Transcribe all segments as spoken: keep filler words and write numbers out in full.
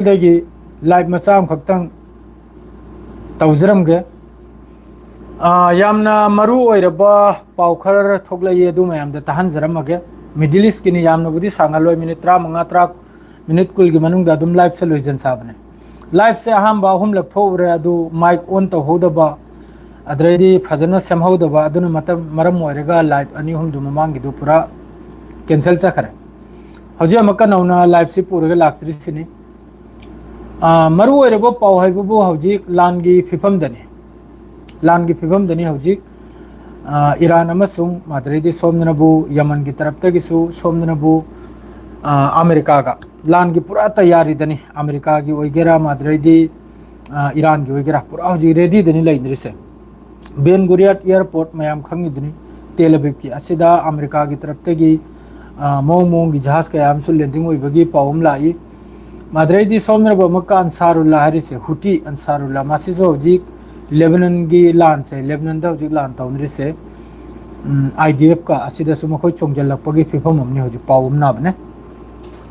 ꯗꯒꯤ ꯂꯥꯏꯚ ꯃꯆꯥ ꯑꯃꯈꯛꯇꯪ ꯇꯧꯖꯔꯝꯒꯦ꯫ ꯑꯥ, ꯌꯥꯝꯅ ꯃꯔꯨ ꯑꯣꯏꯔꯕ ꯄꯥꯎ ꯈꯔ ꯊꯣꯛꯂꯛꯏ, ꯑꯗꯨ ꯃꯌꯥꯝꯗ ꯇꯥꯍꯟꯖꯔꯝꯃꯒꯦ꯫ ꯃꯤꯗꯜ ꯏꯁꯀꯤꯅꯤ, ꯌꯥꯝꯅꯕꯨꯗꯤ ꯁꯥꯡꯍꯜꯂꯣꯏ, ꯃꯤꯅꯤꯠ ꯇꯔꯥꯃꯉꯥ, ꯇꯔꯥ, ꯃꯤꯅꯤꯠ ꯀꯨꯟꯒꯤ ꯃꯅꯨꯡꯗ ꯑꯗꯨꯝ ꯂꯥꯏꯚꯁꯦ ꯂꯣꯏꯁꯤꯟ ꯁꯥꯕꯅꯦ꯫ ꯂꯥꯏꯚꯁꯦ ꯑꯍꯥꯟꯕ ꯑꯍꯨꯝꯂꯛ ꯊꯣꯛꯎꯔꯦ, ꯑꯗꯨ ꯃꯥꯏꯛ ꯑꯣꯟ ꯇꯧꯍꯧꯗꯕ, ꯑꯗꯩꯗꯤ ꯐꯖꯅ ꯁꯦꯝꯍꯧꯗꯕ, ꯑꯗꯨꯅ ꯃꯇꯝ, ꯃꯔꯝ ꯑꯣꯏꯔꯒ ꯂꯥꯏꯚ ꯑꯅꯤ ꯑꯍꯨꯝꯗꯨ ꯃꯃꯥꯡꯒꯤꯗꯨ ꯄꯨꯔꯥ ꯀꯦꯟꯁꯦꯜ ꯆꯠꯈ꯭ꯔꯦ꯫ ꯍꯧꯖꯤꯛ ꯑꯃꯨꯛꯀ ꯅꯧꯅ ꯂꯥꯏꯚꯁꯤ ꯄꯨꯔꯒ ꯂꯥꯛꯆꯔꯤꯁꯤꯅꯤ꯫ ꯑꯥ, ꯃꯔꯨ ꯑꯣꯏꯔꯕ ꯄꯥꯎ ꯍꯥꯏꯕꯕꯨ ꯍꯧꯖꯤꯛ ꯂꯥꯟꯒꯤ ꯐꯤꯕꯝꯗꯅꯤ꯫ ꯂꯥꯟꯒꯤ ꯐꯤꯕꯝꯗꯅꯤ ꯍꯧꯖꯤꯛ꯫ ꯑꯥ, ꯏꯔꯥꯟ ꯑꯃꯁꯨꯡ ꯃꯗꯨꯗꯩꯗꯤ ꯁꯣꯝꯗꯅꯕꯨ ꯌꯃꯟꯒꯤ ꯇꯔꯞꯇꯒꯤꯁꯨ, ꯁꯣꯝꯗꯅꯕꯨ, ꯑꯥ, ꯑꯃꯦꯔꯤꯀꯥꯒ ꯂꯥꯟꯒꯤ ꯄꯨꯔꯥ ꯇꯌꯥꯔꯤꯗꯅꯤ꯫ ꯑꯃꯦꯔꯤꯀꯥꯒꯤ ꯑꯣꯏꯒꯦꯔꯥ, ꯃꯗꯨꯗꯩꯗꯤ, ꯑꯥ, ꯏꯔꯥꯟꯒꯤ ꯑꯣꯏꯒꯦꯔꯥ, ꯄꯨꯔꯥ ꯍꯧꯖꯤꯛ ꯔꯦꯗꯤꯗꯅꯤ ꯂꯩꯅꯔꯤꯁꯦ꯫ ꯕꯦꯟ ꯒꯨꯔꯤꯌꯥꯠ ꯑꯦꯌꯥꯔꯄꯣꯔꯠ ꯃꯌꯥꯝ ꯈꯪꯉꯤꯗꯨꯅꯤ, ꯇꯦꯜ ꯑꯕꯤꯕꯀꯤ꯫ ꯑꯁꯤꯗ ꯑꯃꯦꯔꯤꯀꯥꯒꯤ ꯇꯔꯞꯇꯒꯤ, ꯑꯥ, ꯃꯑꯣꯡ ꯃꯑꯣꯡꯒꯤ ꯖꯍꯥꯖ ꯀꯌꯥ ꯑꯃꯁꯨ ꯂꯦꯟꯗꯤꯡ ꯑꯣꯏꯕꯒꯤ ꯄꯥꯎ ꯑꯃ ꯂꯥꯛꯏ꯫ ꯃꯗꯨꯗꯩꯗꯤ ꯁꯣꯝꯗꯅꯕꯨ ꯑꯃꯨꯛꯀ ꯑꯟꯁꯥꯔꯨꯜꯂꯥ ꯍꯥꯏꯔꯤꯁꯦ, ꯍꯨꯇꯤ ꯑꯟꯁꯥꯔꯨꯜꯂꯥ, ꯃꯁꯤꯁꯨ ꯍꯧꯖꯤꯛ ꯂꯦꯕꯅꯟꯒꯤ ꯂꯥꯟꯁꯦ, ꯂꯦꯕꯅꯟꯗ ꯍꯧꯖꯤꯛ ꯂꯥꯟ ꯇꯧꯅꯔꯤꯁꯦ, ꯎꯝ, ꯑꯥꯏ ꯗꯤ ꯑꯦꯐꯀ, ꯑꯁꯤꯗꯁꯨ ꯃꯈꯣꯏ ꯆꯣꯡꯁꯤꯜꯂꯛꯄꯒꯤ ꯐꯤꯕꯝ ꯑꯃꯅꯤ ꯍꯧꯖꯤꯛ ꯄꯥꯎ ꯑꯃ ꯅꯥꯕꯅꯦ꯫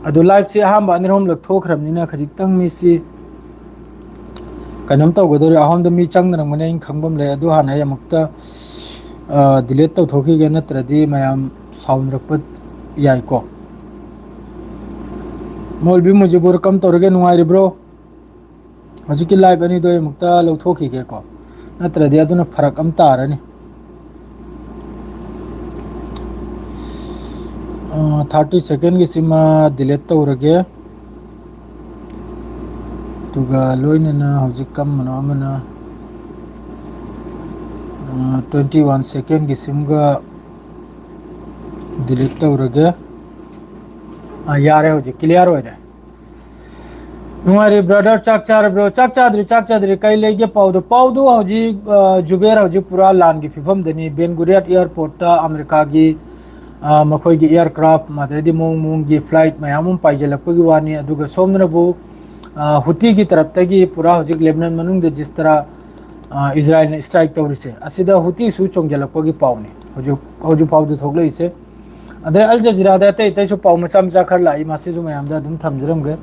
ꯑꯗꯨ ꯂꯥꯏꯚꯁꯦ ꯑꯍꯥꯟꯕ ꯑꯅꯤꯔꯣꯝ ꯂꯧꯊꯣꯛꯈ꯭ꯔꯕꯅꯤꯅ ꯈꯖꯤꯛꯇꯪ ꯃꯤꯁꯤ ꯀꯩꯅꯣꯝ ꯇꯧꯒꯗꯧꯔꯤ꯫ ꯑꯍꯣꯝꯗ ꯃꯤ ꯆꯪꯅꯔꯝꯒꯅꯤ, ꯑꯩꯅ ꯈꯪꯕ ꯑꯃ ꯂꯩ꯫ ꯑꯗꯨ ꯍꯥꯟꯅ ꯑꯩ ꯑꯃꯨꯛꯇ, ꯑ, ꯗꯤꯂꯤꯠ ꯇꯧꯊꯣꯛꯈꯤꯒꯦ, ꯅꯠꯇ꯭ꯔꯗꯤ ꯃꯌꯥꯝ ꯁꯥꯎꯅꯔꯛꯄ ꯌꯥꯏꯀꯣ꯫ ꯃꯣꯜꯕꯤ ꯃꯨꯖꯤꯕꯨꯔ, ꯀꯝ ꯇꯧꯔꯒꯦ? ꯅꯨꯡꯉꯥꯏꯔꯤꯕ꯭ꯔꯣ? ꯍꯧꯖꯤꯛꯀꯤ ꯂꯥꯏꯚ ꯑꯅꯤꯗꯣ ꯑꯩ ꯑꯃꯨꯛꯇ ꯂꯧꯊꯣꯛꯈꯤꯒꯦꯀꯣ, ꯅꯠꯇ꯭ꯔꯗꯤ ꯑꯗꯨꯅ ꯐꯔꯛ ꯑꯃ ꯇꯥꯔꯅꯤ꯫ ꯑ, ꯊꯥꯔꯇꯤ ꯁꯦꯀꯦꯟꯒꯤꯁꯤꯃ ꯗꯤꯂꯤꯠ ꯇꯧꯔꯒꯦ꯫ ꯑꯗꯨꯒ ꯂꯣꯏꯅꯅ ꯍꯧꯖꯤꯛ ꯀꯝꯕꯅꯣ ꯑꯃꯅ, ꯑ, ꯇ꯭ꯋꯦꯟꯇꯤ ꯋꯥꯟ ꯁꯦꯀꯦꯟꯒꯤꯁꯤꯃꯒ ꯗꯤꯂꯤꯠ ꯇꯧꯔꯒꯦ꯫ ꯑ, ꯌꯥꯔꯦ, ꯍꯧꯖꯤꯛ ꯀ꯭ꯂꯤꯌꯥꯔ ꯑꯣꯏꯔꯦ꯫ ꯅꯨꯡꯉꯥꯏꯔꯤ, ꯕ꯭ꯔꯗꯔ꯫ ꯆꯥꯛ ꯆꯥꯔꯕ꯭ꯔꯣ? ꯆꯥꯛ ꯆꯥꯗ꯭ꯔꯤ, ꯆꯥꯛ ꯆꯥꯗ꯭ꯔꯤ꯫ ꯀꯩ ꯂꯩꯒꯦ ꯄꯥꯎꯗꯣ? ꯄꯥꯎꯗꯣ ꯍꯧꯖꯤꯛ, ꯑ, ꯖꯨꯕꯦꯔ ꯍꯧꯖꯤꯛ ꯄꯨꯔꯥ ꯂꯥꯟꯒꯤ ꯐꯤꯕꯝꯗꯅꯤ꯫ ꯕꯦꯟ ꯒꯨꯔꯤꯌꯥꯠ ꯑꯦꯌꯥꯔꯄꯣꯔꯠꯇ ꯑꯃꯦꯔꯤꯀꯥꯒꯤ, ꯑ, ꯃꯈꯣꯏꯒꯤ ꯑꯦꯌꯥꯔꯀ꯭ꯔꯥꯐ, ꯑꯗꯩꯗꯤ ꯃꯑꯣꯡ ꯃꯑꯣꯡꯒꯤ ꯐ꯭ꯂꯥꯏꯠ ꯃꯌꯥꯝ ꯑꯃ ꯄꯥꯏꯁꯤꯜꯂꯛꯄꯒꯤ ꯋꯥꯅꯤ꯫ ꯑꯗꯨꯒ ꯁꯣꯝꯗꯅꯕꯨ, ꯑ, ꯍꯨꯇꯤꯒꯤ ꯇꯔꯞꯇꯒꯤ ꯄꯨꯔꯥ ꯍꯧꯖꯤꯛ ꯂꯦꯕꯅꯟ ꯃꯅꯨꯡꯗ ꯖꯤꯁꯇꯔꯥ, ꯑ, ꯏꯖꯔꯥꯏꯜꯅ ꯏꯁꯇ꯭ꯔꯥꯏꯛ ꯇꯧꯔꯤꯁꯦ, ꯑꯁꯤꯗ ꯍꯨꯇꯤꯁꯨ ꯆꯣꯡꯁꯤꯜꯂꯛꯄꯒꯤ ꯄꯥꯎꯅꯤ ꯍꯧꯖꯤꯛ, ꯍꯧꯖꯤꯛ ꯐꯥꯎꯗ ꯊꯣꯛꯂꯛꯏꯁꯦ꯫ ꯑꯗꯩ ꯑꯜ ꯖꯖꯤꯔꯥꯗ ꯑꯇꯩ ꯑꯇꯩꯁꯨ ꯄꯥꯎ ꯃꯆꯥ ꯃꯆꯥ ꯈꯔ ꯂꯥꯛꯏ, ꯃꯁꯤꯁꯨ ꯃꯌꯥꯝꯗ ꯑꯗꯨꯝ ꯊꯝꯖꯔꯝꯒꯦ꯫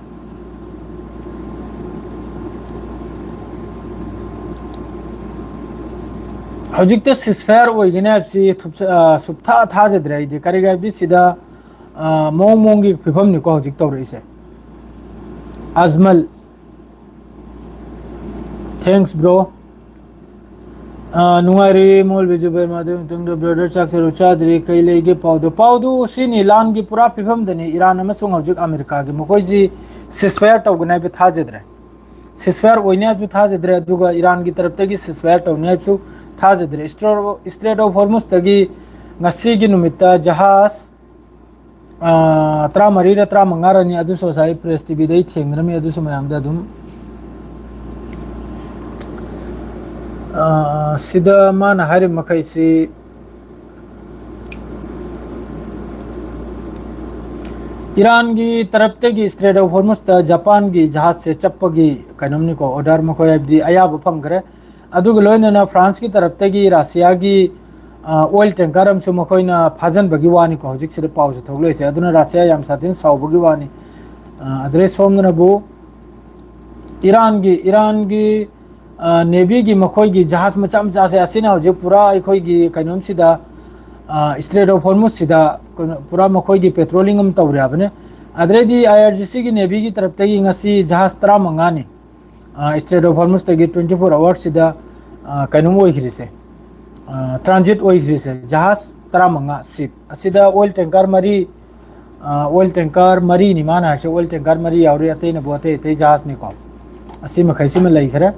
ꯍꯧꯖꯤꯛꯇ ceasefire ꯑꯣꯏꯒꯅꯤ ꯍꯥꯏꯕꯁꯤ ꯊꯨꯞꯆ-, ꯑ, ꯁꯨꯞꯊꯥ ꯊꯥꯖꯗ꯭ꯔꯦ ꯑꯩꯗꯤ꯫ ꯀꯔꯤꯒꯤ ꯍꯥꯏꯕꯗꯤ ꯁꯤꯗ, ꯑ, ꯃꯑꯣꯡ ꯃꯑꯣꯡꯒꯤ ꯐꯤꯕꯝꯅꯤꯀꯣ ꯍꯧꯖꯤꯛ ꯇꯧꯔꯛꯏꯁꯦ꯫ ꯑꯖꯃꯜ, thanks bro꯫ ꯑ, ꯅꯨꯡꯉꯥꯏꯔꯤ ꯃꯣꯜ ꯕꯤꯖꯨ ꯕꯔꯃꯥꯗꯨ ꯃꯇꯨꯡꯗ brother ꯆꯥꯛ ꯆꯥꯔꯨ ꯆꯥꯗ꯭ꯔꯤ꯫ ꯀꯩ ꯂꯩꯒꯦ ꯄꯥꯎꯗꯣ? ꯄꯥꯎꯗꯨ ꯁꯤꯅꯤ, ꯂꯥꯟꯒꯤ ꯄꯨꯔꯥ ꯐꯤꯕꯝꯗꯅꯤ ꯏꯔꯥꯟ ꯑꯃꯁꯨꯡ ꯍꯧꯖꯤꯛ ꯑꯃꯦꯔꯤꯀꯥꯒꯤ꯫ ꯃꯈꯣꯏꯁꯤ ceasefire ꯇꯧꯒꯅꯤ ꯍꯥꯏꯕ ꯊꯥꯖꯗ꯭ꯔꯦ꯫ Ceasefire ꯑꯣꯏꯅꯤ ꯍꯥꯏꯕꯁꯨ ꯊꯥꯖꯗ꯭ꯔꯦ, ꯑꯗꯨꯒ ꯏꯔꯥꯟꯒꯤ ꯇꯔꯞꯇꯒꯤ ceasefire ꯇꯧꯅꯤ ꯍꯥꯏꯕꯁꯨ ꯊꯥꯖꯗ꯭ꯔꯦ꯫ Strait of, Strait of Hormuz ꯇꯒꯤ ꯉꯁꯤꯒꯤ ꯅꯨꯃꯤꯠꯇ ꯖꯍꯥꯖ, ꯑ, ꯇꯔꯥꯃꯔꯤꯔ ꯇꯔꯥꯃꯉꯥꯔꯅꯤ, ꯑꯗꯨꯁꯨ ꯉꯁꯥꯏ Press TV ꯗ ꯑꯩ ꯊꯦꯡꯅꯔꯝꯃꯤ, ꯑꯗꯨꯁꯨ ꯃꯌꯥꯝꯗ ꯑꯗꯨꯝ, ꯑ, ꯁꯤꯗ ꯃꯥꯅ ꯍꯥꯏꯔꯤꯕ ꯃꯈꯩꯁꯤ ꯏꯔꯥꯟꯒꯤ ꯇꯔꯞꯇꯒꯤ Strait of Hormuz ꯇ ꯖꯄꯥꯟꯒꯤ ꯖꯍꯥꯖꯁꯦ ꯆꯞꯄꯒꯤ ꯀꯩꯅꯣꯝꯅꯤꯀꯣ, order ꯃꯈꯣꯏ ꯍꯥꯏꯕꯗꯤ ꯑꯌꯥꯕ ꯐꯪꯈ꯭ꯔꯦ꯫ ꯑꯗꯨꯒ ꯂꯣꯏꯅꯅ France ꯀꯤ ꯇꯔꯞꯇꯒꯤ Russia ꯒꯤ, ꯑ, oil tanker ꯑꯃꯁꯨ ꯃꯈꯣꯏꯅ ꯐꯥꯖꯤꯟꯕꯒꯤ ꯋꯥꯅꯤꯀꯣ, ꯍꯧꯖꯤꯛꯁꯤꯗ ꯄꯥꯎꯁꯦ ꯊꯣꯛꯂꯛꯏꯁꯦ꯫ ꯑꯗꯨꯅ Russia ꯌꯥꯝ ꯁꯥꯊꯤꯅ ꯁꯥꯎꯕꯒꯤ ꯋꯥꯅꯤ꯫ ꯑ, ꯑꯗꯨꯗꯩ ꯁꯣꯝꯗꯅꯕꯨ ꯏꯔꯥꯟꯒꯤ, ꯏꯔꯥꯟꯒꯤ, ꯑ, Navy ꯒꯤ ꯃꯈꯣꯏꯒꯤ ꯖꯍꯥꯖ ꯃꯆꯥ ꯃꯆꯥꯁꯦ, ꯑꯁꯤꯅ ꯍꯧꯖꯤꯛ ꯄꯨꯔꯥ ꯑꯩꯈꯣꯏꯒꯤ ꯀꯩꯅꯣꯝꯁꯤꯗ, ꯑ, Strait of Hormuz ꯁꯤꯗ ꯀꯩꯅꯣ, ꯄꯨꯔꯥ ꯃꯈꯣꯏꯒꯤ patrolling ꯑꯃ ꯇꯧꯔꯦ ꯍꯥꯏꯕꯅꯤ꯫ ꯑꯗꯨꯗꯩꯗꯤ IRGC ꯒꯤ Navy ꯒꯤ ꯇꯔꯞꯇꯒꯤ ꯉꯁꯤ ꯖꯍꯥꯖ ꯇꯔꯥꯃꯉꯥꯅꯤ, ꯑ, Strait of Hormuz ꯇꯒꯤ twenty four hours ꯁꯤꯗ, ꯑ, ꯀꯩꯅꯣꯝ ꯑꯣꯏꯈ꯭ꯔꯤꯁꯦ, ꯑ, transit ꯑꯣꯏꯈ꯭ꯔꯤꯁꯦ, ꯖꯍꯥꯖ ꯇꯔꯥꯃꯉꯥ ship꯫ ꯑꯁꯤꯗ oil tanker ꯃꯔꯤ, ꯑ, oil tanker ꯃꯔꯤꯅꯤ ꯃꯥꯅ ꯍꯥꯏꯁꯦ, oil tanker ꯃꯔꯤ ꯌꯥꯎꯔꯤ, ꯑꯇꯩꯅꯕꯨ ꯑꯇꯩ ꯑꯇꯩ ꯖꯍꯥꯖꯅꯤꯀꯣ꯫ ꯑꯁꯤ ꯃꯈꯩꯁꯤꯃ ꯂꯩꯈ꯭ꯔꯦ꯫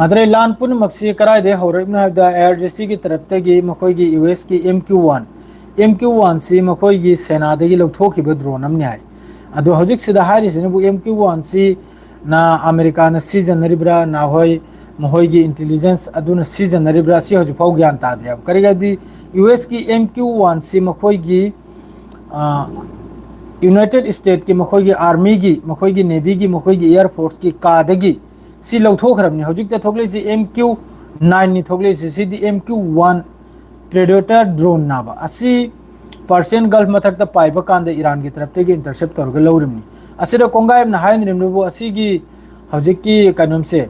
ꯑꯗꯩ ꯂꯥꯟ ꯄꯨꯝꯅꯃꯛꯁꯤ ꯀꯗꯥꯏꯗꯒꯤ ꯍꯧꯔꯛꯏꯕꯅꯣ ꯍꯥꯏꯕꯗ, IRGC ꯒꯤ ꯇꯔꯞꯇꯒꯤ ꯃꯈꯣꯏꯒꯤ US ꯀꯤ MQ one, MQ one ꯁꯤ ꯃꯈꯣꯏꯒꯤ ꯁꯦꯅꯥꯗꯒꯤ ꯂꯧꯊꯣꯛꯈꯤꯕ drone ꯑꯃꯅꯤ ꯍꯥꯏ꯫ ꯑꯗꯣ ꯍꯧꯖꯤꯛꯁꯤꯗ ꯍꯥꯏꯔꯤꯁꯤꯅꯕꯨ MQ one ꯁꯤ ꯅ ꯑꯃꯦꯔꯤꯀꯥꯅ ꯁꯤꯖꯤꯟꯅꯔꯤꯕ꯭ꯔꯥ, ꯅꯍꯣꯏ ꯃꯈꯣꯏꯒꯤ intelligence ꯑꯗꯨꯅ ꯁꯤꯖꯤꯟꯅꯔꯤꯕ꯭ꯔꯥ, ꯁꯤ ꯍꯧꯖꯤꯛꯐꯥꯎ ꯒ꯭ꯌꯥꯟ ꯇꯥꯗ꯭ꯔꯤ ꯍꯥꯏꯕ꯫ ꯀꯔꯤꯒꯤꯗꯤ US ꯀꯤ MQ one ꯁꯤ ꯃꯈꯣꯏꯒꯤ, ꯑ, United States ꯀꯤ ꯃꯈꯣꯏꯒꯤ army ꯒꯤ, ꯃꯈꯣꯏꯒꯤ Navy ꯒꯤ, ꯃꯈꯣꯏꯒꯤ air force ꯀꯤ ꯀꯥꯗꯒꯤ ꯁꯤ ꯂꯧꯊꯣꯛꯈ꯭ꯔꯕꯅꯤ꯫ ꯍꯧꯖꯤꯛꯇ ꯊꯣꯛꯂꯛꯏꯁꯤ MQ nine ꯅꯤ ꯊꯣꯛꯂꯛꯏꯁꯤ꯫ ꯁꯤꯗꯤ MQ one Predator drone ꯅꯥꯕ꯫ ꯑꯁꯤ Persian Gulf ꯃꯊꯛꯇ ꯄꯥꯏꯕ ꯀꯥꯟꯗ ꯏꯔꯥꯟꯒꯤ ꯇꯔꯞꯇꯒꯤ intercept ꯇꯧꯔꯒ ꯂꯧꯔꯤꯕꯅꯤ꯫ ꯑꯁꯤꯗ ꯀꯣꯡꯒꯥꯏ ꯑꯃꯅ ꯍꯥꯏꯅꯔꯤꯕꯗꯨꯕꯨ ꯑꯁꯤꯒꯤ ꯍꯧꯖꯤꯛꯀꯤ ꯀꯩꯅꯣꯝꯁꯦ,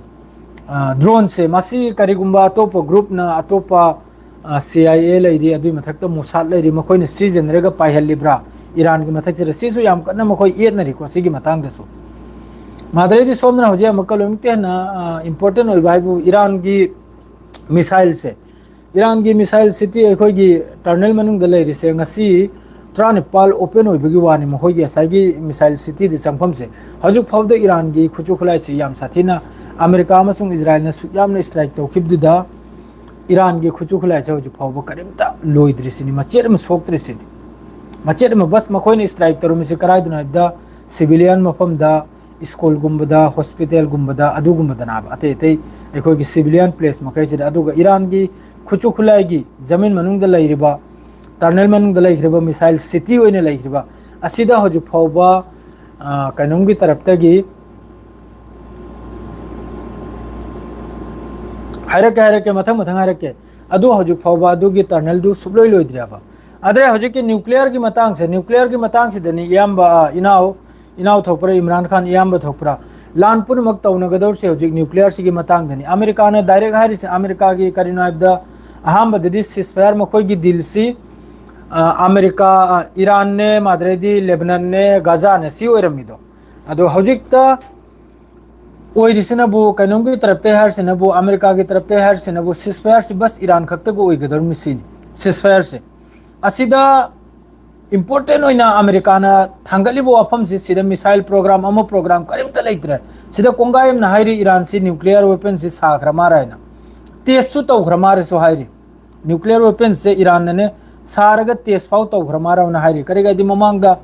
drone ꯁꯦ, ꯃꯁꯤ ꯀꯔꯤꯒꯨꯝꯕ ꯑꯇꯣꯞꯄ group ꯅ, ꯑꯇꯣꯞꯄ, ꯑ, C I A ꯂꯩꯔꯤ, ꯑꯗꯨꯒꯤ ꯃꯊꯛꯇ Mossad ꯂꯩꯔꯤ, ꯃꯈꯣꯏꯅ ꯁꯤꯖꯤꯟꯅꯔꯒ ꯄꯥꯏꯍꯜꯂꯤꯕ꯭ꯔꯥ ꯏꯔꯥꯟꯒꯤ ꯃꯊꯛꯁꯤꯗ? ꯁꯤꯁꯨ ꯌꯥꯝ ꯀꯟꯅ ꯃꯈꯣꯏ ꯌꯦꯠꯅꯔꯤꯀꯣ ꯁꯤꯒꯤ ꯃꯇꯥꯡꯗꯁꯨ꯫ ꯃꯥꯗ꯭ꯔꯩꯗꯤ ꯁꯣꯝꯗꯅ ꯍꯧꯖꯤꯛ ꯑꯃꯨꯛꯀ ꯂꯣꯏꯅꯃꯛꯇ ꯍꯦꯟꯅ, ꯑ, important ꯑꯣꯏꯕ ꯍꯥꯏꯕꯨ ꯏꯔꯥꯟꯒꯤ missile ꯁꯦ, ꯏꯔꯥꯟꯒꯤ missile city ꯑꯩꯈꯣꯏꯒꯤ tunnel ꯃꯅꯨꯡꯗ ꯂꯩꯔꯤꯁꯦ ꯉꯁꯤ ꯇꯔꯥꯅꯤꯄꯥꯜ open ꯑꯣꯏꯕꯒꯤ ꯋꯥꯅꯤ꯫ ꯃꯈꯣꯏꯒꯤ ꯉꯁꯥꯏꯒꯤ missile city ꯗ ꯆꯪꯐꯝꯁꯦ, ꯍꯧꯖꯤꯛ ꯐꯥꯎꯕꯗ ꯏꯔꯥꯟꯒꯤ ꯈꯨꯠꯁꯨ ꯈꯨꯠꯂꯥꯏꯁꯤ ꯌꯥꯝ ꯁꯥꯊꯤꯅ ꯑꯃꯦꯔꯤꯀꯥ ꯑꯃꯁꯨꯡ ꯏꯖꯔꯥꯏꯜꯅ ꯁꯨꯛ ꯌꯥꯝꯅ strike ꯇꯧꯈꯤꯕꯗꯨꯗ ꯏꯔꯥꯟꯒꯤ ꯈꯨꯠꯁꯨ ꯈꯨꯠꯂꯥꯏꯁꯦ ꯍꯧꯖꯤꯛ ꯐꯥꯎꯕ ꯀꯔꯤꯝꯇ ꯂꯣꯏꯗ꯭ꯔꯤꯁꯤꯅꯤ, ꯃꯆꯦꯠ ꯑꯃ ꯁꯣꯛꯇ꯭ꯔꯤꯁꯤꯅꯤ꯫ ꯃꯆꯦꯠ ꯑꯃ, ꯕꯁ ꯃꯈꯣꯏꯅ strike ꯇꯧꯔꯝꯃꯤꯁꯤ ꯀꯗꯥꯏꯗꯅꯣ ꯍꯥꯏꯕꯗ civilian ꯃꯐꯝꯗ, school ꯒꯨꯝꯕꯗ, hospital ꯒꯨꯝꯕꯗ, ꯑꯗꯨꯒꯨꯝꯕꯗꯅꯦꯕ, ꯑꯇꯩ ꯑꯇꯩ ꯑꯩꯈꯣꯏꯒꯤ civilian place ꯃꯈꯩꯁꯤꯗ꯫ ꯑꯗꯨꯒ ꯏꯔꯥꯟꯒꯤ ꯈꯨꯠꯁꯨ ꯈꯨꯠꯂꯥꯏꯒꯤ ꯖꯃꯤꯟ ꯃꯅꯨꯡꯗ ꯂꯩꯔꯤꯕ, tunnel ꯃꯅꯨꯡꯗ ꯂꯩꯈ꯭ꯔꯤꯕ, missile city ꯑꯣꯏꯅ ꯂꯩꯈ꯭ꯔꯤꯕ ꯑꯁꯤꯗ ꯍꯧꯖꯤꯛ ꯐꯥꯎꯕ, ꯑ, ꯀꯩꯅꯣꯝꯒꯤ ꯇꯔꯞꯇꯒꯤ ꯍꯥꯏꯔꯛꯀꯦ, ꯍꯥꯏꯔꯛꯀꯦ, ꯃꯊꯪ ꯃꯊꯪ ꯍꯥꯏꯔꯛꯀꯦ꯫ ꯑꯗꯨ ꯍꯧꯖꯤꯛ ꯐꯥꯎꯕ ꯑꯗꯨꯒꯤ tunnel ꯗꯨ ꯁꯨꯛꯂꯣꯏ ꯂꯣꯏꯗ꯭ꯔꯤꯕ꯫ ꯑꯗꯩ ꯍꯧꯖꯤꯛꯀꯤ nuclear ꯒꯤ ꯃꯇꯥꯡꯁꯦ, nuclear ꯒꯤ ꯃꯇꯥꯡꯁꯤꯗꯅꯤ ꯏꯌꯥꯝꯕ, ꯑ, ꯏꯅꯥꯎ, ꯏꯅꯥꯎ ꯊꯣꯛꯄ꯭ꯔꯥ, ꯏꯝꯔꯥꯟ ꯈꯥꯟ ꯏꯌꯥꯝꯕ ꯊꯣꯛꯄ꯭ꯔꯥ, ꯂꯥꯟ ꯄꯨꯝꯅꯃꯛ ꯇꯧꯅꯒꯗꯧꯔꯤꯁꯦ ꯍꯧꯖꯤꯛ nuclear ꯁꯤꯒꯤ ꯃꯇꯥꯡꯗꯅꯤ꯫ ꯑꯃꯦꯔꯤꯀꯥꯅ direct ꯍꯥꯏꯔꯤꯁꯦ, ꯑꯃꯦꯔꯤꯀꯥꯒꯤ ꯀꯔꯤꯅꯣ ꯍꯥꯏꯕꯗ, ꯑꯍꯥꯟꯕꯗꯗꯤ ceasefire, ꯃꯈꯣꯏꯒꯤ deal ꯁꯤ, ꯑ, ꯑꯃꯦꯔꯤꯀꯥ, ꯑ, ꯏꯔꯥꯟꯅꯦ, ꯃꯥꯗ꯭ꯔꯩꯗꯤ ꯂꯦꯕꯅꯟꯅꯦ, ꯒꯥꯖꯥꯅꯦ, ꯁꯤ ꯑꯣꯏꯔꯝꯃꯤꯗꯣ꯫ ꯑꯗꯣ ꯍꯧꯖꯤꯛꯇ ꯑꯣꯏꯔꯤꯁꯤꯅꯕꯨ, ꯀꯩꯅꯣꯝꯒꯤ ꯇꯔꯞꯇꯩ ꯍꯥꯏꯔꯤꯁꯤꯅꯕꯨ, ꯑꯃꯦꯔꯤꯀꯥꯒꯤ ꯇꯔꯞꯇꯩ ꯍꯥꯏꯔꯤꯁꯤꯅꯕꯨ ceasefire ꯁꯤ ꯕꯁ ꯏꯔꯥꯟ ꯈꯛꯇꯕꯨ ꯑꯣꯏꯒꯗꯧꯔꯤꯕꯅꯤ ꯁꯤꯅꯤ꯫ Ceasefire ꯁꯦ, ꯑꯁꯤꯗ important ꯑꯣꯏꯅ ꯑꯃꯦꯔꯤꯀꯥꯅ ꯊꯥꯡꯒꯠꯂꯤꯕ ꯋꯥꯐꯝꯁꯤ, ꯁꯤꯗ missile program ꯑꯃ, program ꯀꯔꯤꯝꯇ ꯂꯩꯇ꯭ꯔꯦ꯫ ꯁꯤꯗ ꯀꯣꯡꯒꯥꯏ ꯑꯃꯅ ꯍꯥꯏꯔꯤ ꯏꯔꯥꯟꯁꯤ nuclear weapon ꯁꯤ ꯁꯥꯈ꯭ꯔ ꯃꯥꯔ ꯍꯥꯏꯅ, test ꯁꯨ ꯇꯧꯈ꯭ꯔ ꯃꯥꯔꯁꯨ ꯍꯥꯏꯔꯤ꯫ Nuclear weapon ꯁꯦ ꯏꯔꯥꯟꯅꯅꯦ ꯁꯥꯔꯒ test ꯐꯥꯎ ꯇꯧꯈ꯭ꯔ ꯃꯥꯔꯅ ꯍꯥꯏꯔꯤ꯫ ꯀꯔꯤꯒꯤꯗꯤ ꯃꯃꯥꯡꯗ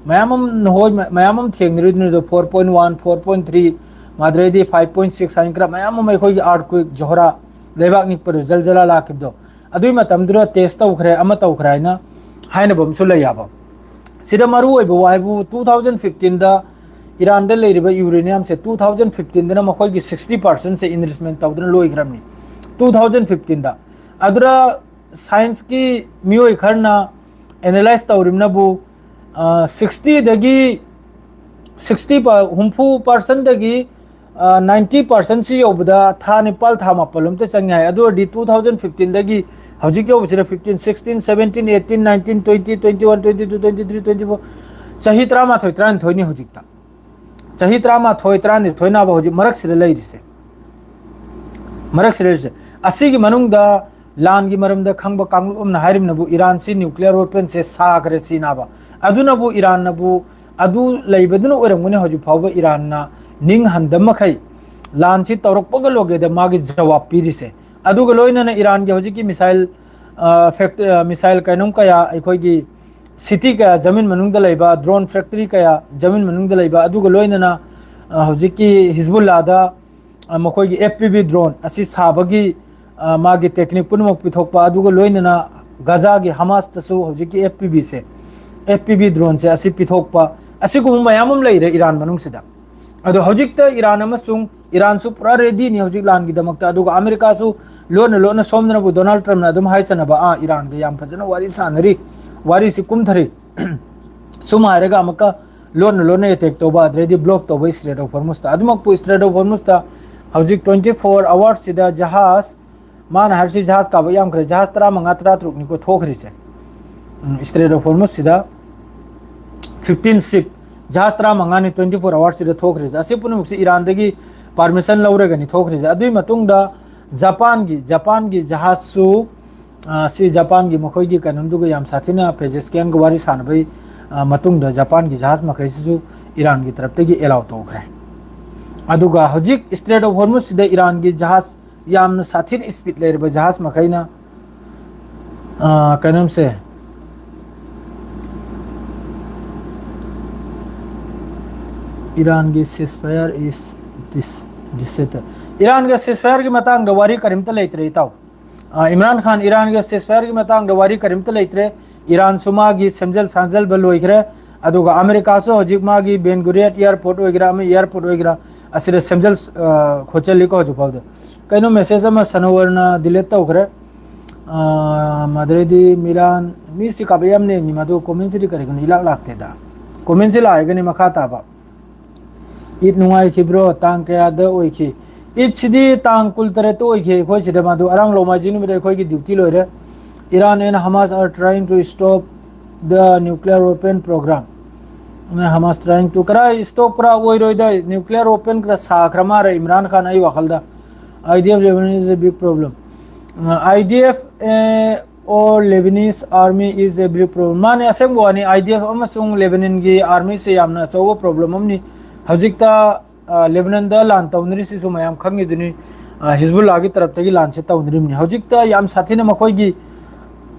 ꯃꯌꯥꯝ ꯑꯃ ꯅꯍꯣꯏ ꯃ-, ꯃꯌꯥꯝ ꯑꯃ ꯊꯦꯡꯅꯔꯤꯗꯨꯅꯤꯗꯣ, four point one, four point three, ꯃꯗꯨꯗꯩꯗꯤ five point six ꯍꯥꯏꯅ ꯈꯔ ꯃꯌꯥꯝ ꯑꯃ ꯑꯩꯈꯣꯏꯒꯤ earthquake, ꯖꯣꯍꯔꯥ ꯂꯩꯕꯥꯛ ꯅꯤꯛꯄꯗꯣ, ꯖꯜꯖꯂꯥ ꯂꯥꯛꯈꯤꯕꯗꯣ, ꯑꯗꯨꯒꯤ ꯃꯇꯝꯗꯨꯗ test ꯇꯧꯈ꯭ꯔꯦ, ꯑꯃ ꯇꯧꯈ꯭ꯔꯦ ꯍꯥꯏꯅ ꯍꯥꯏꯅꯕ ꯑꯃꯁꯨ ꯂꯩ ꯍꯥꯏꯕ꯫ ꯁꯤꯗ ꯃꯔꯨ ꯑꯣꯏꯕ ꯋꯥ ꯍꯥꯏꯕꯨ two thousand fifteen ꯗ ꯏꯔꯥꯟꯗ ꯂꯩꯔꯤꯕ uranium ꯁꯦ two thousand fifteen ꯗꯅ ꯃꯈꯣꯏꯒꯤ sixty percent ꯁꯦ enrichment ꯇꯧꯗꯨꯅ ꯂꯣꯏꯈ꯭ꯔꯕꯅꯤ꯫ Two thousand fifteen ꯗ꯫ ꯑꯗꯨꯗ science ꯀꯤ ꯃꯤꯑꯣꯏ ꯈꯔꯅ ꯑꯦꯅꯥꯂꯥꯏꯁ ꯇꯧꯔꯤꯕꯅꯕꯨ ꯁꯤꯛꯁꯇꯤꯗꯒꯤ ꯁꯤꯛꯁꯇꯤ ꯍꯨꯝꯐꯨ ꯄꯥꯔꯁꯦꯟꯗꯒꯤ ꯅꯥꯏꯟꯇꯤ ꯄꯥꯔꯁꯦꯟꯁꯤ ꯌꯧꯕꯗ ꯊꯥ ꯅꯤꯄꯥꯜ ꯊꯥ ꯃꯥꯄꯜ ꯑꯝꯇ ꯆꯪꯉꯦ ꯍꯥꯏ꯫ ꯑꯗꯨ ꯑꯣꯏꯔꯗꯤ ꯇꯨ ꯊꯥꯎꯖꯟ ꯐꯤꯐꯇꯤꯟꯗꯒꯤ ꯍꯧꯖꯤꯛ ꯌꯧꯕꯁꯤꯗ fifteen, sixteen, seventeen, eighteen, nineteen, twenty, twenty one, twenty two, twenty three, twenty four, ꯆꯍꯤ ꯇꯔꯥꯃꯥꯊꯣꯏ ꯇꯔꯥꯅꯤꯊꯣꯏꯅꯤ ꯍꯧꯖꯤꯛꯇ꯫ ꯆꯍꯤ ꯇꯔꯥꯃꯥꯊꯣꯏ ꯇꯔꯥꯅꯤꯊꯣꯏꯅꯦꯕ ꯍꯧꯖꯤꯛ ꯃꯔꯛꯁꯤꯗ ꯂꯩꯔꯤꯁꯦ꯫ ꯃꯔꯛꯁꯤꯗ ꯂꯩꯔꯤꯁꯦ꯫ ꯑꯁꯤꯒꯤ ꯃꯅꯨꯡꯗ ꯂꯥꯟꯒꯤ ꯃꯔꯝꯗ ꯈꯪꯕ ꯀꯥꯡꯂꯨꯞ ꯑꯃꯅ ꯍꯥꯏꯔꯤꯕꯅꯕꯨ ꯏꯔꯥꯟꯁꯤ ꯅ꯭ꯌꯨꯀ꯭ꯂꯤꯌꯔ ꯋꯦꯄꯟꯁꯦ ꯁꯥꯈ꯭ꯔꯦ ꯁꯤꯅꯦꯕ꯫ ꯑꯗꯨꯅꯕꯨ ꯏꯔꯥꯟꯅꯕꯨ ꯑꯗꯨ ꯂꯩꯕꯗꯨꯅ ꯑꯣꯏꯔꯝꯒꯅꯤ ꯍꯧꯖꯤꯛ ꯐꯥꯎꯕ ꯏꯔꯥꯟꯅ ꯅꯤꯡ ꯍꯟꯗ ꯃꯈꯩ ꯂꯥꯟꯁꯤ ꯇꯧꯔꯛꯄꯒ ꯂꯣꯏꯒꯦꯗ ꯃꯥꯒꯤ ꯖꯋꯥꯕ ꯄꯤꯔꯤꯁꯦ꯫ ꯑꯗꯨꯒ ꯂꯣꯏꯅꯅ ꯏꯔꯥꯟꯒꯤ ꯍꯧꯖꯤꯛꯀꯤ ꯃꯤꯁꯥꯏꯜ, ꯑ, ꯐꯦꯛ-, ꯑ, ꯃꯤꯁꯥꯏꯜ ꯀꯩꯅꯣꯝ ꯀꯌꯥ ꯑꯩꯈꯣꯏꯒꯤ ꯁꯤꯇꯤ ꯀꯌꯥ ꯖꯃꯤꯟ ꯃꯅꯨꯡꯗ ꯂꯩꯕ, ꯗ꯭ꯔꯣꯟ ꯐꯦꯛꯇꯔꯤ ꯀꯌꯥ ꯖꯃꯤꯟ ꯃꯅꯨꯡꯗ ꯂꯩꯕ, ꯑꯗꯨꯒ ꯂꯣꯏꯅꯅ, ꯑ, ꯍꯧꯖꯤꯛꯀꯤ ꯍꯤꯖꯕꯨꯜꯂꯥꯗ, ꯑ, ꯃꯈꯣꯏꯒꯤ F P V drone ꯑꯁꯤ ꯁꯥꯕꯒꯤ, ꯑ, ꯃꯥꯒꯤ ꯇꯦꯛꯅꯤꯛ ꯄꯨꯝꯅꯃꯛ ꯄꯤꯊꯣꯛꯄ, ꯑꯗꯨꯒ ꯂꯣꯏꯅꯅ ꯒꯖꯥꯒꯤ ꯍꯃꯥꯁꯇꯁꯨ ꯍꯧꯖꯤꯛꯀꯤ F P V ꯁꯦ, F P V drone ꯁꯦ ꯑꯁꯤ ꯄꯤꯊꯣꯛꯄ, ꯑꯁꯤꯒꯨꯝꯕ ꯃꯌꯥꯝ ꯑꯃ ꯂꯩꯔꯦ ꯏꯔꯥꯟ ꯃꯅꯨꯡꯁꯤꯗ꯫ ꯑꯗꯣ ꯍꯧꯖꯤꯛꯇ ꯏꯔꯥꯟ ꯑꯃꯁꯨꯡ ꯏꯔꯥꯟꯁꯨ ꯄꯨꯔꯥ ꯔꯦꯗꯤꯅꯤ ꯍꯧꯖꯤꯛ ꯂꯥꯟꯒꯤꯗꯃꯛꯇ, ꯑꯗꯨꯒ ꯑꯃꯦꯔꯤꯀꯥꯁꯨ ꯂꯣꯟꯅ ꯂꯣꯟꯅ ꯁꯣꯝꯗꯅꯕꯨ ꯗꯣꯅꯥꯜꯗ ꯇ꯭ꯔꯝꯞꯅ ꯑꯗꯨꯝ ꯍꯥꯏꯁꯅꯕ, "ꯑꯥ, ꯏꯔꯥꯟꯒ ꯌꯥꯝ ꯐꯖꯅ ꯋꯥꯔꯤ ꯁꯥꯟꯅꯔꯤ, ꯋꯥꯔꯤꯁꯤ ꯀꯨꯝꯊꯔꯤ", ꯁꯨꯝ ꯍꯥꯏꯔꯒ ꯑꯃꯨꯛꯀ ꯂꯣꯟꯅ ꯂꯣꯟꯅ ꯑꯦꯇꯦꯛ ꯇꯧꯕ, ꯑꯗꯨꯗꯩꯗꯤ ꯕ꯭ꯂꯣꯛ ꯇꯧꯕ ꯏꯁꯇ꯭ꯔꯦꯠ ꯑꯣꯐ ꯍꯣꯔꯃꯨꯁꯇ꯫ ꯑꯗꯨꯃꯛꯄꯨ ꯏꯁꯇ꯭ꯔꯦꯠ ꯑꯣꯐ ꯍꯣꯔꯃꯨꯁꯇ ꯍꯧꯖꯤꯛ twenty four hours ꯁꯤꯗ ꯖꯍꯥꯖ, ꯃꯥꯅ ꯍꯥꯏꯔꯤꯁꯤ ꯖꯍꯥꯖ ꯀꯥꯕ ꯌꯥꯝꯈ꯭ꯔꯦ, ꯖꯍꯥꯖ ꯇꯔꯥꯃꯉꯥ ꯇꯔꯥꯇꯔꯨꯛꯅꯤꯀꯣ ꯊꯣꯛꯈ꯭ꯔꯤꯁꯦ꯫ ꯎꯝ, ꯏꯁꯇ꯭ꯔꯦꯠ ꯑꯣꯐ ꯍꯣꯔꯃꯨꯁꯁꯤꯗ fifteen ship, ꯖꯍꯥꯖ ꯇꯔꯥꯃꯉꯥꯅꯤ twenty four hours ꯁꯤꯗ ꯊꯣꯛꯈ꯭ꯔꯤꯁꯦ꯫ ꯑꯁꯤ ꯄꯨꯝꯅꯃꯛꯁꯤ ꯏꯔꯥꯟꯗꯒꯤ ꯄꯥꯔꯃꯤꯁꯟ ꯂꯧꯔꯒꯅꯤ ꯊꯣꯛꯈ꯭ꯔꯤꯁꯦ꯫ ꯑꯗꯨꯒꯤ ꯃꯇꯨꯡꯗ ꯖꯄꯥꯟꯒꯤ, ꯖꯄꯥꯟꯒꯤ ꯖꯍꯥꯖꯁꯨ, ꯑ, ꯁꯤ ꯖꯄꯥꯟꯒꯤ ꯃꯈꯣꯏꯒꯤ ꯀꯩꯅꯣꯝꯗꯨꯒ ꯌꯥꯝ ꯁꯥꯊꯤꯅ ꯄꯦꯖꯦꯁꯀꯤꯌꯥꯟꯒ ꯋꯥꯔꯤ ꯁꯥꯟꯅꯕꯩ, ꯑ, ꯃꯇꯨꯡꯗ ꯖꯄꯥꯟꯒꯤ ꯖꯍꯥꯖ ꯃꯈꯩꯁꯤꯁꯨ ꯏꯔꯥꯟꯒꯤ ꯇꯔꯞꯇꯒꯤ ꯑꯦꯂꯥꯎ ꯇꯧꯈ꯭ꯔꯦ꯫ ꯑꯗꯨꯒ ꯍꯧꯖꯤꯛ ꯏꯁꯇ꯭ꯔꯦꯠ ꯑꯣꯐ ꯍꯣꯔꯃꯨꯁꯁꯤꯗ ꯏꯔꯥꯟꯒꯤ ꯖꯍꯥꯖ, ꯌꯥꯝꯅ ꯁꯥꯊꯤꯅ ꯏꯁꯄꯤꯠ ꯂꯩꯔꯕ ꯖꯍꯥꯖ ꯃꯈꯩꯅ, ꯑ, ꯀꯩꯅꯣꯝꯁꯦ, ꯏꯔꯥꯟꯒꯤ ceasefire is dis-, disrupted꯫ ꯏꯔꯥꯟꯒ ceasefireꯒꯤ ꯃꯇꯥꯡꯗ ꯋꯥꯔꯤ ꯀꯔꯤꯝꯇ ꯂꯩꯇ꯭ꯔꯦ, ꯏꯇꯥꯎ꯫ ꯑ, ꯏꯝꯔꯥꯟ ꯈꯥꯟ ꯏꯔꯥꯟꯒ ceasefireꯒꯤ ꯃꯇꯥꯡꯗ ꯋꯥꯔꯤ ꯀꯔꯤꯝꯇ ꯂꯩꯇ꯭ꯔꯦ꯫ ꯏꯔꯥꯟꯁꯨ ꯃꯥꯒꯤ ꯁꯦꯝꯖꯜ ꯁꯥꯖꯜꯕ ꯂꯣꯏꯈ꯭ꯔꯦ꯫ ꯑꯗꯨꯒ ꯑꯃꯦꯔꯤꯀꯥꯁꯨ ꯍꯧꯖꯤꯛ ꯃꯥꯒꯤ ꯕꯦꯟ ꯒꯨꯔꯤꯌꯠ airport ꯑꯣꯏꯒꯦꯔꯥ, ꯑꯃ airport ꯑꯣꯏꯒꯦꯔꯥ, ꯑꯁꯤꯗ ꯁꯦꯝꯖꯜ, ꯑ, ꯈꯣꯠꯆꯜꯂꯤꯀꯣ ꯍꯧꯖꯤꯛ ꯐꯥꯎꯗ꯫ ꯀꯩꯅꯣ, message ꯑꯃ ꯁꯅꯣꯋꯔꯅ delete ꯇꯧꯈ꯭ꯔꯦ꯫ ꯑꯥ, ꯃꯗꯨꯗꯩꯗꯤ ꯃꯤꯔꯥꯟ, ꯃꯤꯁꯤ ꯀꯥꯕ ꯌꯥꯝ ꯂꯦꯡꯉꯤ, ꯃꯗꯨ comment ꯁꯤꯗꯤ ꯀꯔꯤꯒꯤꯅꯣ ꯏꯂꯥꯛ ꯂꯥꯛꯇꯦꯗ? Comment ꯁꯤ ꯂꯥꯛꯑꯒꯅꯤ ꯃꯈꯥ ꯇꯥꯕ꯫ ꯏꯗ ꯅꯨꯡꯉꯥꯏꯈꯤꯕ꯭ꯔꯣ? ꯇꯥꯡ ꯀꯌꯥꯗ ꯑꯣꯏꯈꯤ? ꯏꯗꯁꯤꯗꯤ ꯇꯥꯡ ꯀꯨꯟꯇꯔꯦꯠꯇ ꯑꯣꯏꯈꯤ ꯑꯩꯈꯣꯏ ꯁꯤꯗ, ꯃꯗꯨ ꯑꯔꯥꯡ ꯂꯣꯃꯥꯏꯖꯤꯡ ꯅꯨꯃꯤꯠ ꯑꯩꯈꯣꯏꯒꯤ duty ꯂꯣꯏꯔꯦ꯫ Iran and Hamas are trying to stop the nuclear weapon program꯫ Hamas trying to, ꯀꯔꯥꯏ stop ꯀꯔꯥ ꯑꯣꯏꯔꯣꯏꯗ, nuclear weapon ꯈꯔ ꯁꯥꯈ꯭ꯔ ꯃꯥꯜꯂꯦ ꯏꯝꯔꯥꯟ ꯈꯥꯟ, ꯑꯩ ꯋꯥꯈꯜꯗ꯫ I D F Lebanon is a big problem꯫ ꯑ, I D F, A, or Lebanese army is a big problem꯫ ꯃꯥꯅꯦ, ꯑꯁꯦꯡꯕ ꯋꯥꯅꯤ, I D F ꯑꯃꯁꯨꯡ ꯂꯦꯕꯅꯟꯒꯤ army ꯁꯦ ꯌꯥꯝꯅ ꯑꯆꯧꯕ problem ꯑꯃꯅꯤ꯫ ꯍꯧꯖꯤꯛꯇ, ꯑ, ꯂꯦꯕꯅꯟꯗ ꯂꯥꯟ ꯇꯧꯅꯔꯤꯁꯤꯁꯨ ꯃꯌꯥꯝ ꯈꯪꯉꯤꯗꯨꯅꯤ꯫ ꯑ, ꯍꯤꯖꯕꯨꯜꯂꯥꯒꯤ ꯇꯔꯞꯇꯒꯤ ꯂꯥꯟꯁꯦ ꯇꯧꯅꯔꯤꯕꯅꯤ꯫ ꯍꯧꯖꯤꯛꯇ ꯌꯥꯝ ꯁꯥꯊꯤꯅ ꯃꯈꯣꯏꯒꯤ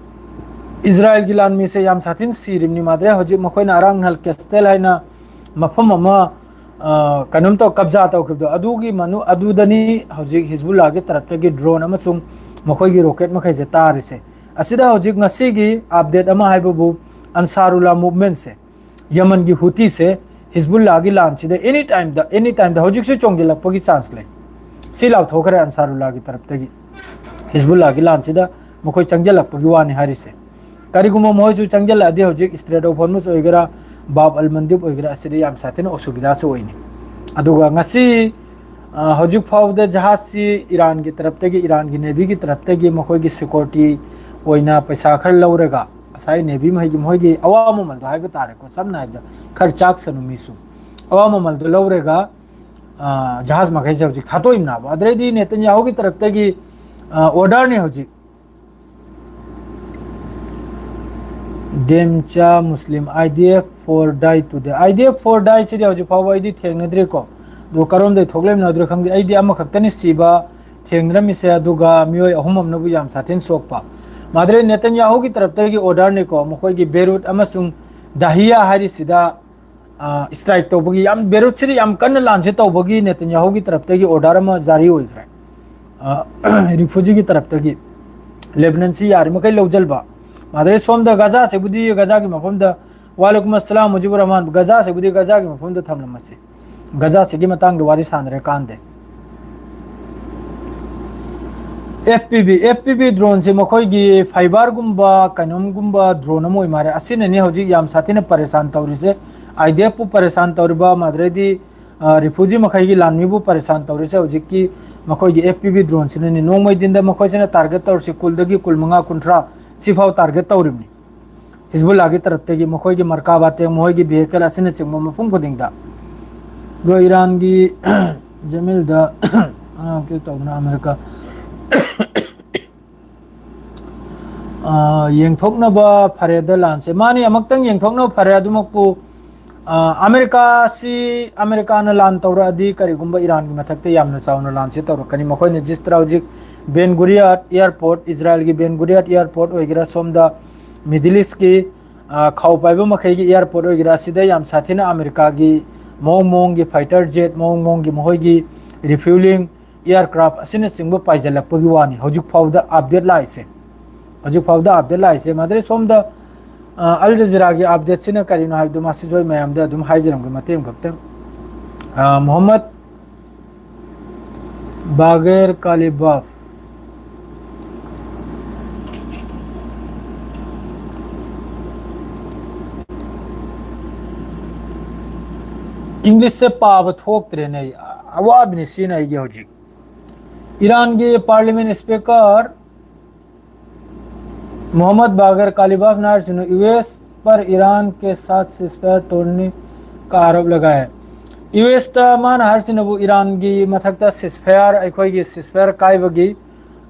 ꯏꯖꯔꯥꯏꯜꯒꯤ ꯂꯥꯟꯃꯤꯁꯦ ꯌꯥꯝ ꯁꯥꯊꯤꯅ ꯁꯤꯔꯤꯕꯅꯤ꯫ ꯃꯥꯗ꯭ꯔꯦ ꯍꯧꯖꯤꯛ ꯃꯈꯣꯏꯅ ꯑꯔꯥꯡ ꯅꯍꯜ ꯀꯦꯁꯇꯦꯜ ꯍꯥꯏꯅ ꯃꯐꯝ ꯑꯃ, ꯑ, ꯀꯩꯅꯣꯝ ꯇꯧ, ꯀꯕꯖꯥ ꯇꯧꯈꯤꯕꯗꯣ, ꯑꯗꯨꯒꯤ ꯃꯅꯨ-, ꯑꯗꯨꯗꯅꯤ ꯍꯧꯖꯤꯛ ꯍꯤꯖꯕꯨꯜꯂꯥꯒꯤ ꯇꯔꯞꯇꯒꯤ drone ꯑꯃꯁꯨꯡ ꯃꯈꯣꯏꯒꯤ rocket ꯃꯈꯩꯁꯦ ꯇꯥꯔꯤꯁꯦ꯫ ꯑꯁꯤꯗ ꯍꯧꯖꯤꯛ ꯉꯁꯤꯒꯤ update ꯑꯃ ꯍꯥꯏꯕꯕꯨ ꯑꯟꯁꯥꯔꯨꯜꯂꯥ movement ꯁꯦ, ꯌꯃꯟꯒꯤ ꯍꯨꯇꯤꯁꯦ, ꯍꯤꯖꯕꯨꯜꯂꯥꯒꯤ ꯂꯥꯟꯁꯤꯗ any time ꯗ, any time ꯗ ꯍꯧꯖꯤꯛꯁꯨ ꯆꯣꯡꯁꯤꯜꯂꯛꯄꯒꯤ chance ꯂꯩ꯫ ꯁꯤ ꯂꯥꯎꯊꯣꯛꯈ꯭ꯔꯦ ꯑꯟꯁꯥꯔꯨꯜꯂꯥꯒꯤ ꯇꯔꯞꯇꯒꯤ꯫ ꯍꯤꯖꯕꯨꯜꯂꯥꯒꯤ ꯂꯥꯟꯁꯤꯗ ꯃꯈꯣꯏ ꯆꯪꯁꯤꯜꯂꯛꯄꯒꯤ ꯋꯥꯅꯤ ꯍꯥꯏꯔꯤꯁꯦ꯫ ꯀꯔꯤꯒꯨꯝꯕ ꯃꯈꯣꯏꯁꯨ ꯆꯪꯁꯤꯜꯂꯛꯑꯗꯤ ꯍꯧꯖꯤꯛ Strait of Hormuz ꯑꯣꯏꯒꯦꯔꯥ, ꯕꯥꯕ ꯑꯜ ꯃꯟꯗꯤꯕ ꯑꯣꯏꯒꯦꯔꯥ, ꯑꯁꯤꯗ ꯌꯥꯝ ꯁꯥꯊꯤꯅ ꯑꯁꯨꯕꯤꯗꯥꯁꯨ ꯑꯣꯏꯅꯤ꯫ ꯑꯗꯨꯒ ꯉꯁꯤ, ꯑ, ꯍꯧꯖꯤꯛ ꯐꯥꯎꯕꯗ ꯖꯍꯥꯖꯁꯤ ꯏꯔꯥꯟꯒꯤ ꯇꯔꯞꯇꯒꯤ, ꯏꯔꯥꯟꯒꯤ ꯅꯦꯚꯤꯒꯤ ꯇꯔꯞꯇꯒꯤ ꯃꯈꯣꯏꯒꯤ security ꯑꯣꯏꯅ ꯄꯩꯁꯥ ꯈꯔ ꯂꯧꯔꯒ, ꯉꯁꯥꯏ ꯅꯦꯚꯤ ꯃꯈꯩꯒꯤ ꯃꯈꯣꯏꯒꯤ ꯑꯋꯥ ꯃꯃꯜꯗꯣ ꯍꯥꯏꯕ ꯇꯥꯔꯦꯀꯣ, ꯁꯝꯅ ꯍꯥꯏꯔꯕꯗ ꯈꯔ ꯆꯥꯛꯁꯅꯨ ꯃꯤꯁꯨ, ꯑꯋꯥ ꯃꯃꯜꯗꯣ ꯂꯧꯔꯒ, ꯑ, ꯖꯍꯥꯖ ꯃꯈꯩꯁꯦ ꯍꯧꯖꯤꯛ ꯊꯥꯗꯣꯛꯏꯕꯅꯦꯕ꯫ ꯑꯗꯨꯗꯩꯗꯤ ꯅꯦꯇꯟꯌꯥꯍꯨꯒꯤ ꯇꯔꯞꯇꯒꯤ, ꯑ, order ꯅꯤ ꯍꯧꯖꯤꯛ꯫ ꯗꯦꯝꯆꯥ ꯃꯨꯁꯂꯤꯝ, I D F four die today꯫ I D F four die ꯁꯤꯗꯤ ꯍꯧꯖꯤꯛ ꯐꯥꯎꯕ ꯑꯩꯗꯤ ꯊꯦꯡꯅꯗ꯭ꯔꯤꯀꯣ꯫ ꯑꯗꯣ ꯀꯔꯣꯝꯗꯩ ꯊꯣꯛꯂꯛꯏꯕꯅꯣ ꯑꯗꯨ ꯈꯪꯗꯦ꯫ ꯑꯩꯗꯤ ꯑꯃꯈꯛꯇꯅꯤ ꯁꯤꯕ ꯊꯦꯡꯅꯔꯝꯃꯤꯁꯦ, ꯑꯗꯨꯒ ꯃꯤꯑꯣꯏ ꯑꯍꯨꯝ ꯑꯃꯅꯕꯨ ꯌꯥꯝ ꯁꯥꯊꯤꯅ ꯁꯣꯛꯄ꯫ ꯃꯥꯗ꯭ꯔꯦ ꯅꯦꯇꯟꯌꯥꯍꯨꯒꯤ ꯇꯔꯞꯇꯒꯤ order ꯅꯤꯀꯣ, ꯃꯈꯣꯏꯒꯤ ꯕꯦꯔꯨꯠ ꯑꯃꯁꯨꯡ ꯗꯥꯍꯤꯌꯥ ꯍꯥꯏꯔꯤꯁꯤꯗ, ꯑ, strike ꯇꯧꯕꯒꯤ, ꯌꯥꯝ ꯕꯦꯔꯨꯠꯁꯤꯗ ꯌꯥꯝ ꯀꯟꯅ ꯂꯥꯟꯁꯦ ꯇꯧꯕꯒꯤ ꯅꯦꯇꯟꯌꯥꯍꯨꯒꯤ ꯇꯔꯞꯇꯒꯤ order ꯑꯃ ꯖꯥꯔꯤ ꯑꯣꯏꯈ꯭ꯔꯦ꯫ ꯑ, refugee ꯒꯤ ꯇꯔꯞꯇꯒꯤ ꯂꯦꯕꯅꯟꯁꯤ ꯌꯥꯔꯤꯃꯈꯩ ꯂꯧꯁꯤꯟꯕ꯫ ꯃꯥꯗ꯭ꯔꯦ ꯁꯣꯝꯗ ꯒꯖꯥꯁꯤꯕꯨꯗꯤ ꯒꯖꯥꯒꯤ ꯃꯐꯝꯗ, ꯋꯥꯂꯩꯀꯨꯝ ꯑꯁꯂꯥꯝ ꯃꯨꯖꯤꯕꯨꯔ ꯔꯍꯃꯥꯟ, ꯒꯖꯥꯁꯤꯕꯨꯗꯤ ꯒꯖꯥꯒꯤ ꯃꯐꯝꯗ ꯊꯝꯂꯝꯃꯁꯤ꯫ ꯒꯖꯥꯁꯤꯒꯤ ꯃꯇꯥꯡꯗ ꯋꯥꯔꯤ ꯁꯥꯟꯅꯔꯦ ꯀꯥꯟꯗꯦ꯫ F P V, F P V drone ꯁꯦ ꯃꯈꯣꯏꯒꯤ fiber ꯒꯨꯝꯕ, ꯀꯩꯅꯣꯝꯒꯨꯝꯕ drone ꯑꯃ ꯑꯣꯏ ꯃꯥꯜꯂꯦ꯫ ꯑꯁꯤꯅꯅꯤ ꯍꯧꯖꯤꯛ ꯌꯥꯝ ꯁꯥꯊꯤꯅ ꯄꯔꯦꯁꯥꯟ ꯇꯧꯔꯤꯁꯦ꯫ ꯑꯥꯏ ꯗꯤ ꯑꯦꯐ ꯄꯨ ꯄꯔꯦꯁꯥꯟ ꯇꯧꯔꯤꯕ, ꯃꯗꯨꯗꯩꯗꯤ, ꯑ, refugee ꯃꯈꯩꯒꯤ ꯂꯥꯟꯃꯤꯕꯨ ꯄꯔꯦꯁꯥꯟ ꯇꯧꯔꯤꯁꯦ ꯍꯧꯖꯤꯛꯀꯤ ꯃꯈꯣꯏꯒꯤ ꯑꯦꯐ ꯄꯤ ꯚꯤ drone ꯁꯤꯅꯅꯤ꯫ ꯅꯣꯡꯃꯩ ꯗꯤꯟꯗ ꯃꯈꯣꯏꯁꯤꯅ target ꯇꯧꯔꯤꯁꯤ ꯀꯨꯜꯗꯒꯤ ꯀꯨꯟ ꯃꯉꯥ, ꯀꯨꯟꯊ꯭ꯔꯥ ꯁꯤꯐꯥꯎ target ꯇꯧꯔꯤꯕꯅꯤ꯫ ꯍꯤꯖꯕꯨꯜꯂꯥꯒꯤ ꯇꯔꯞꯇꯒꯤ ꯃꯈꯣꯏꯒꯤ ꯃꯔꯀꯥꯕꯥ tank, ꯃꯈꯣꯏꯒꯤ vehicle ꯑꯁꯤꯅꯆꯤꯡꯕ ꯃꯐꯝ ꯈꯨꯗꯤꯡꯗ꯫ ꯑꯗꯣ ꯏꯔꯥꯟꯒꯤ ꯖꯃꯤꯜꯗ, ꯑꯉꯥꯡ ꯀꯩ ꯇꯧꯗꯅ ꯑꯃꯦꯔꯤꯀꯥ ꯑ, ꯌꯦꯡꯊꯣꯛꯅꯕ ꯐꯔꯦꯗ ꯂꯥꯟꯁꯦ꯫ ꯃꯥꯅꯤ, ꯑꯃꯨꯛꯇꯪ ꯌꯦꯡꯊꯣꯛꯅꯕ ꯐꯔꯦ꯫ ꯑꯗꯨꯃꯛꯄꯨ, ꯑ, ꯑꯃꯦꯔꯤꯀꯥꯁꯤ, ꯑꯃꯦꯔꯤꯀꯥꯅ ꯂꯥꯟ ꯇꯧꯔꯛꯑꯗꯤ ꯀꯔꯤꯒꯨꯝꯕ ꯏꯔꯥꯟꯒꯤ ꯃꯊꯛꯇ ꯌꯥꯝꯅ ꯆꯥꯎꯅ ꯂꯥꯟꯁꯦ ꯇꯧꯔꯛꯀꯅꯤ꯫ ꯃꯈꯣꯏꯅ ꯖꯤꯁ ꯇꯔꯥ ꯍꯧꯖꯤꯛ ꯕꯦꯟ ꯒꯨꯔꯤꯌꯥꯠ airport, ꯏꯖꯔꯥꯏꯜꯒꯤ ꯕꯦꯟ ꯒꯨꯔꯤꯌꯥꯠ airport ꯑꯣꯏꯒꯦꯔꯥ, ꯁꯣꯝꯗ Middle East ꯀꯤ, ꯑ, ꯈꯥꯎ ꯄꯥꯏꯕ ꯃꯈꯩꯒꯤ airport ꯑꯣꯏꯒꯦꯔꯥ, ꯑꯁꯤꯗ ꯌꯥꯝ ꯁꯥꯊꯤꯅ ꯑꯃꯦꯔꯤꯀꯥꯒꯤ ꯃꯑꯣꯡ ꯃꯑꯣꯡꯒꯤ fighter jet, ꯃꯑꯣꯡ ꯃꯑꯣꯡꯒꯤ ꯃꯈꯣꯏꯒꯤ refueling aircraft ꯑꯁꯤꯅꯆꯤꯡꯕ ꯄꯥꯏꯁꯤꯜꯂꯛꯄꯒꯤ ꯋꯥꯅꯤ ꯍꯧꯖꯤꯛ ꯐꯥꯎꯗ update ꯂꯥꯛꯏꯁꯦ꯫ ꯍꯧꯖꯤꯛ ꯐꯥꯎꯗ update ꯂꯥꯛꯏꯁꯦ꯫ ꯃꯗꯨꯗꯩ ꯁꯣꯝꯗ, ꯑ, ꯑꯜ ꯖꯖꯤꯔꯥꯒꯤ update ꯁꯤꯅ ꯀꯔꯤꯅꯣ ꯍꯥꯏꯕꯗꯨ ꯃꯁꯤꯁꯨ ꯑꯩ ꯃꯌꯥꯝꯗ ꯑꯗꯨꯝ ꯍꯥꯏꯖꯔꯝꯒꯦ ꯃꯇꯦꯛ ꯑꯃꯈꯛꯇꯪ꯫ ꯑ, ꯃꯣꯍꯝꯃꯗ ꯕꯥꯒꯦꯔ ꯀꯥꯂꯤꯕꯥꯐ꯫ English ꯁꯦ ꯄꯥꯕ ꯊꯣꯛꯇ꯭ꯔꯦꯅꯦ ꯑꯩ꯫ ꯑꯋꯥꯕꯅꯤ ꯁꯤꯅ ꯑꯩꯒꯤ ꯍꯧꯖꯤꯛ꯫ ꯏꯔꯥꯟꯒꯤ parliament speaker ꯃꯣꯍꯝꯃꯗ ꯕꯥꯒꯔ ꯀꯥꯂꯤꯕꯥꯐꯅ ꯍꯥꯏꯔꯤꯁꯤꯅ ꯌꯨ ꯑꯦꯁ ꯄꯔ ꯏꯔꯥꯟ ꯀꯦ ꯁꯥꯊ ceasefire ꯇꯣꯗꯅꯦ ꯀꯥ ꯑꯥꯔꯣꯞ ꯂꯒꯥꯌꯥ꯫ ꯌꯨ ꯑꯦꯁꯇ ꯃꯥꯅ ꯍꯥꯏꯔꯤꯁꯤꯅꯕꯨ ꯏꯔꯥꯟꯒꯤ ꯃꯊꯛꯇ ceasefire, ꯑꯩꯈꯣꯏꯒꯤ ceasefire ꯀꯥꯏꯕꯒꯤ,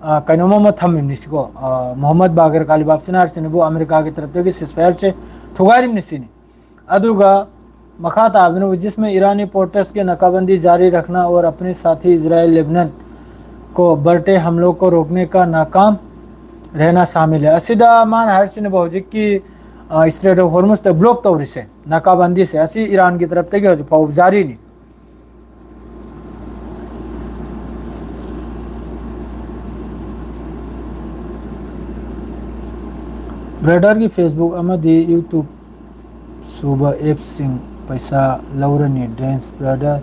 ꯑ, ꯀꯩꯅꯣꯝ ꯑꯃ ꯊꯝꯃꯤꯕꯅꯤ ꯁꯤꯀꯣ꯫ ꯑ, ꯃꯣꯍꯝꯃꯗ ꯕꯥꯒꯔ ꯀꯥꯂꯤꯕꯥꯐꯁꯤꯅ ꯍꯥꯏꯔꯤꯁꯤꯅꯕꯨ ꯑꯃꯦꯔꯤꯀꯥꯒꯤ ꯇꯔꯞꯇꯒꯤ ceasefire ꯁꯦ ꯊꯨꯒꯥꯏꯔꯤꯕꯅꯤ ꯁꯤꯅꯤ꯫ ꯑꯗꯨꯒ ꯃꯈꯥ ꯇꯥꯕꯗꯅ, जिसमें ईरानी प्रोटेस्ट के नाकाबंदी जारी रखना और अपने साथी इजराइल लेबनान को बढ़ते हमलों को रोकने का नाकाम रहना शामिल है꯫ ꯑꯁꯤꯗ ꯃꯥꯅ ꯍꯥꯏꯔꯤꯁꯤꯅꯕꯨ ꯍꯧꯖꯤꯛꯀꯤ, ꯑ, Strait of Hormuz ꯇ block ꯇꯧꯔꯤꯁꯦ, ꯅꯥꯀꯥꯕꯟꯗꯤꯁꯦ, ꯑꯁꯤ ꯏꯔꯥꯟꯒꯤ ꯇꯔꯞꯇꯒꯤ ꯍꯧꯖꯤꯛ ꯐꯥꯎꯕ ꯖꯥꯔꯤꯅꯤ꯫ Brother ꯒꯤ Facebook ꯑꯃꯗꯤ YouTube ꯁꯨꯕ apps ꯁꯤꯡ ꯄꯩꯁꯥ ꯂꯧꯔꯅꯤ꯫ Dance Brother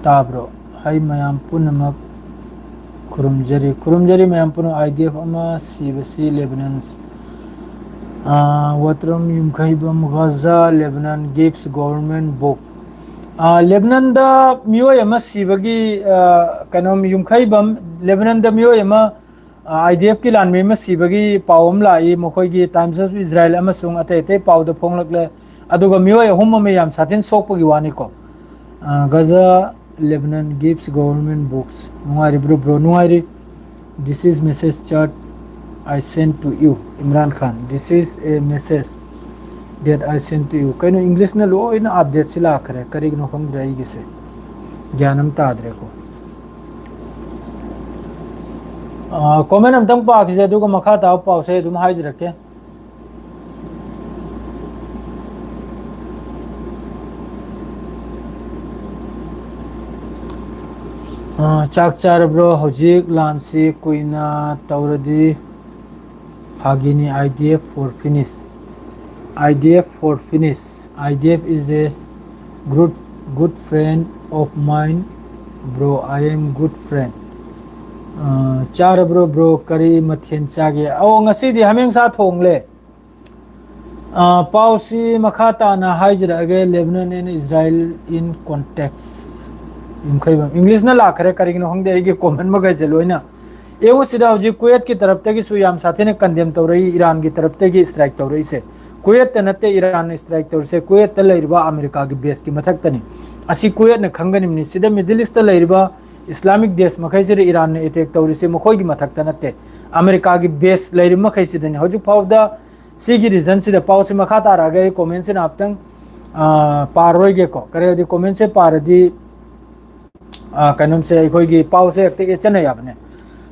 ꯇꯥꯕ꯭ꯔꯣ? ꯍꯩ ꯃꯌꯥꯝ ꯄꯨꯝꯅꯃꯛ ꯈꯨꯔꯨꯝꯖꯔꯤ, ꯈꯨꯔꯨꯝꯖꯔꯤ ꯃꯌꯥꯝ ꯄꯨꯝꯅꯃꯛ꯫ I D F ꯑꯃ ꯁꯤꯕꯁꯤ Lebanon, ꯑꯥ, ꯋꯥꯇ꯭ꯔꯝ ꯌꯨꯝꯈꯩꯕꯝ, Gaza, Lebanon gives government book꯫ ꯑꯥ, ꯂꯦꯕꯅꯟꯗ ꯃꯤꯑꯣꯏ ꯑꯃ ꯁꯤꯕꯒꯤ, ꯑꯥ, ꯀꯩꯅꯣ, ꯌꯨꯝꯈꯩꯕꯝ, ꯂꯦꯕꯅꯟꯗ ꯃꯤꯑꯣꯏ ꯑꯃ, ꯑꯥ, I D F ꯀꯤ ꯂꯥꯟꯃꯤ ꯑꯃ ꯁꯤꯕꯒꯤ ꯄꯥꯎ ꯑꯃ ꯂꯥꯛꯏ, ꯃꯈꯣꯏꯒꯤ Times of Israel ꯑꯃꯁꯨꯡ ꯑꯇꯩ ꯑꯇꯩ ꯄꯥꯎꯗ ꯐꯣꯡꯂꯛꯂꯦ꯫ ꯑꯗꯨꯒ ꯃꯤꯑꯣꯏ ꯑꯍꯨꯝ ꯑꯃ ꯌꯥꯝ ꯁꯥꯊꯤꯅ ꯁꯣꯛꯄꯒꯤ ꯋꯥꯅꯤꯀꯣ꯫ ꯑꯥ, Gaza, Lebanon gives government books꯫ ꯅꯨꯡꯉꯥꯏꯔꯤꯕ꯭ꯔꯣ bro? ꯅꯨꯡꯉꯥꯏꯔꯤ꯫ This is message chat I sent to you, Imran Khan. This is a message that I sent to you. ꯀꯩꯅꯣ, English ꯅ ꯂꯣꯏꯅ update ꯁꯤ ꯂꯥꯛꯈ꯭ꯔꯦ, ꯀꯔꯤꯒꯤꯅꯣ ꯈꯪꯗ꯭ꯔꯦ ꯑꯩꯒꯤꯁꯦ, ꯒ꯭ꯌꯥꯟ ꯑꯃ ꯇꯥꯗ꯭ꯔꯦꯀꯣ꯫ ꯑꯥ, comment ꯑꯝꯇꯪ ꯄꯥꯈꯤꯁꯦ, ꯑꯗꯨꯒ ꯃꯈꯥ ꯇꯥꯕ ꯄꯥꯎꯁꯦ ꯑꯗꯨꯝ ꯍꯥꯏꯖꯔꯛꯀꯦ꯫ ꯑꯥ, ꯆꯥꯛ ꯆꯥꯔꯕ꯭ꯔꯣ? ꯍꯧꯖꯤꯛ ꯂꯥꯟꯁꯤ ꯀꯨꯏꯅ ꯇꯧꯔꯗꯤ ꯐꯥꯒꯤꯅꯤ꯫ I D F for finish, I D F for finish, I D F is a good, good friend of mine, bro, I am good friend꯫ ꯑꯥ, ꯆꯥꯔꯕ꯭ꯔꯣ bro? ꯀꯔꯤ ꯃꯊꯦꯜ ꯆꯥꯒꯦ? ꯑꯧ, ꯉꯁꯤꯗꯤ ꯍꯥꯃꯦꯡ ꯁꯥ ꯊꯣꯡꯂꯦ꯫ ꯑꯥ, ꯄꯥꯎꯁꯤ ꯃꯈꯥ ꯇꯥꯅ ꯍꯥꯏꯖꯔꯛꯑꯒꯦ꯫ Lebanon and Israel in contacts꯫ ꯌꯨꯝꯈꯩꯕꯝ꯫ English ꯅ ꯂꯥꯛꯈ꯭ꯔꯦ, ꯀꯔꯤꯒꯤꯅꯣ ꯈꯪꯗꯦ, ꯑꯩꯒꯤ comment ꯃꯈꯩꯁꯦ ꯂꯣꯏꯅ꯫ ꯌꯦꯡꯉꯨ ꯁꯤꯗ, ꯍꯧꯖꯤꯛ Kuwait ꯀꯤ ꯇꯔꯞꯇꯒꯤꯁꯨ ꯌꯥꯝ ꯁꯥꯊꯤꯅ condemn ꯇꯧꯔꯛꯏ, Iran ꯒꯤ ꯇꯔꯞꯇꯒꯤ strike ꯇꯧꯔꯛꯏꯁꯦ꯫ Kuwait ꯇ ꯅꯠꯇꯦ Iran ꯅ strike ꯇꯧꯔꯤꯁꯦ, Kuwait ꯇ ꯂꯩꯔꯤꯕ America ꯒꯤ base ꯀꯤ ꯃꯊꯛꯇꯅꯤ꯫ ꯑꯁꯤ Kuwait ꯅ ꯈꯪꯒꯅꯤꯕꯅꯤ꯫ ꯁꯤꯗ Middle East ꯇ ꯂꯩꯔꯤꯕ Islamic ꯗꯦꯁ ꯃꯈꯩꯁꯤꯗ Iran ꯅ attack ꯇꯧꯔꯤꯁꯦ ꯃꯈꯣꯏꯒꯤ ꯃꯊꯛꯇ ꯅꯠꯇꯦ, America ꯒꯤ base ꯂꯩꯔꯤꯕ ꯃꯈꯩꯁꯤꯗꯅꯤ꯫ ꯍꯧꯖꯤꯛ ꯐꯥꯎꯕꯗ ꯁꯤꯒꯤ region ꯁꯤꯗ, ꯄꯥꯎꯁꯦ ꯃꯈꯥ ꯇꯥꯔꯛꯑꯒ ꯑꯩ comment ꯁꯤꯅ ꯍꯥꯏꯐꯦꯠꯇꯪ, ꯑꯥ, ꯄꯥꯔꯔꯣꯏꯒꯦꯀꯣ꯫ ꯀꯔꯤꯒꯤꯗꯤ comment ꯁꯦ ꯄꯥꯔꯗꯤ, ꯑꯥ, ꯀꯩꯅꯣꯝꯁꯦ, ꯑꯩꯈꯣꯏꯒꯤ ꯄꯥꯎꯁꯦ ꯍꯦꯛꯇ ꯑꯦꯠꯆꯟꯅ ꯌꯥꯕꯅꯦ꯫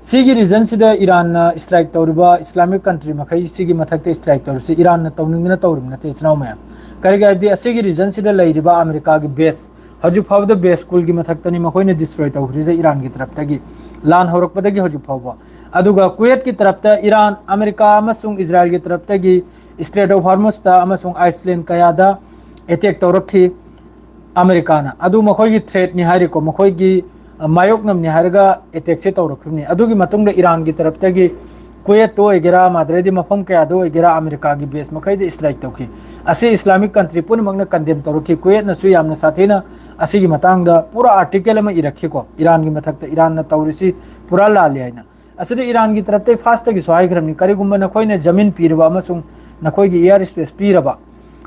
ꯁꯤꯒꯤ region ꯁꯤꯗ Iran ꯅ strike ꯇꯧꯔꯤꯕ Islamic country ꯃꯈꯩ ꯁꯤꯒꯤ ꯃꯊꯛꯇ strike ꯇꯧꯔꯤꯁꯤ Iran ꯅ ꯇꯧꯅꯤꯡꯗꯅ ꯇꯧꯔꯤꯕ ꯅꯠꯇꯦ, ꯏꯆꯤꯟ ꯏꯅꯥꯎ ꯃꯌꯥꯝ꯫ ꯀꯔꯤꯒꯤ ꯍꯥꯏꯕꯗꯤ ꯑꯁꯤꯒꯤ region ꯁꯤꯗ ꯂꯩꯔꯤꯕ America ꯒꯤ base, ꯍꯧꯖꯤꯛ ꯐꯥꯎꯕꯗ base ꯀꯨꯟꯒꯤ ꯃꯊꯛꯇꯅꯤ ꯃꯈꯣꯏꯅ destroy ꯇꯧꯈ꯭ꯔꯤꯁꯦ Iran ꯒꯤ ꯇꯔꯞꯇꯒꯤ, ꯂꯥꯟ ꯍꯧꯔꯛꯄꯗꯒꯤ ꯍꯧꯖꯤꯛ ꯐꯥꯎꯕ꯫ ꯑꯗꯨꯒ Kuwait ꯀꯤ ꯇꯔꯞꯇ Iran, America ꯑꯃꯁꯨꯡ Israel ꯒꯤ ꯇꯔꯞꯇꯒꯤ Strait of Hormuz ꯇ ꯑꯃꯁꯨꯡ island ꯀꯌꯥꯗ attack ꯇꯧꯔꯛꯈꯤ꯫ America ꯅ ꯑꯗꯨ ꯃꯈꯣꯏꯒꯤ threat ꯅꯤ ꯍꯥꯏꯔꯤꯀꯣ, ꯃꯈꯣꯏꯒꯤ, ꯑ, ꯃꯥꯌꯣꯛꯅꯕꯅꯤ ꯍꯥꯏꯔꯒ attackꯁꯦ ꯇꯧꯔꯛꯈꯤꯕꯅꯤ꯫ ꯑꯗꯨꯒꯤ ꯃꯇꯨꯡꯗ ꯏꯔꯥꯟꯒꯤ ꯇꯔꯞꯇꯒꯤ ꯀꯨꯋꯦꯠꯇ ꯑꯣꯏꯒꯦꯔꯥ, ꯃꯥꯗ꯭ꯔꯦꯗꯤ ꯃꯐꯝ ꯀꯌꯥꯗ ꯑꯣꯏꯒꯦꯔꯥ, ꯑꯃꯦꯔꯤꯀꯥꯒꯤ base ꯃꯈꯩꯗ strike ꯇꯧꯈꯤ꯫ ꯑꯁꯤ Islamic country ꯄꯨꯝꯅꯃꯛꯅ condemn ꯇꯧꯔꯛꯈꯤ꯫ ꯀꯨꯋꯦꯠꯅꯁꯨ ꯌꯥꯝꯅ ꯁꯥꯊꯤꯅ ꯑꯁꯤꯒꯤ ꯃꯇꯥꯡꯗ ꯄꯨꯔꯥ article ꯑꯃ ꯏꯔꯛꯈꯤꯀꯣ, ꯏꯔꯥꯟꯒꯤ ꯃꯊꯛꯇ ꯏꯔꯥꯟꯅ ꯇꯧꯔꯤꯁꯤ ꯄꯨꯔꯥ ꯂꯥꯜꯂꯤ ꯍꯥꯏꯅ꯫ ꯑꯁꯤꯗ ꯏꯔꯥꯟꯒꯤ ꯇꯔꯞꯇꯩ firstꯇꯒꯤꯁꯨ ꯍꯥꯏꯈ꯭ꯔꯕꯅꯤ, ꯀꯔꯤꯒꯨꯝꯕ ꯅꯈꯣꯏꯅ ꯖꯃꯤꯟ ꯄꯤꯔꯕ ꯑꯃꯁꯨꯡ ꯅꯈꯣꯏꯒꯤ air space ꯄꯤꯔꯕ,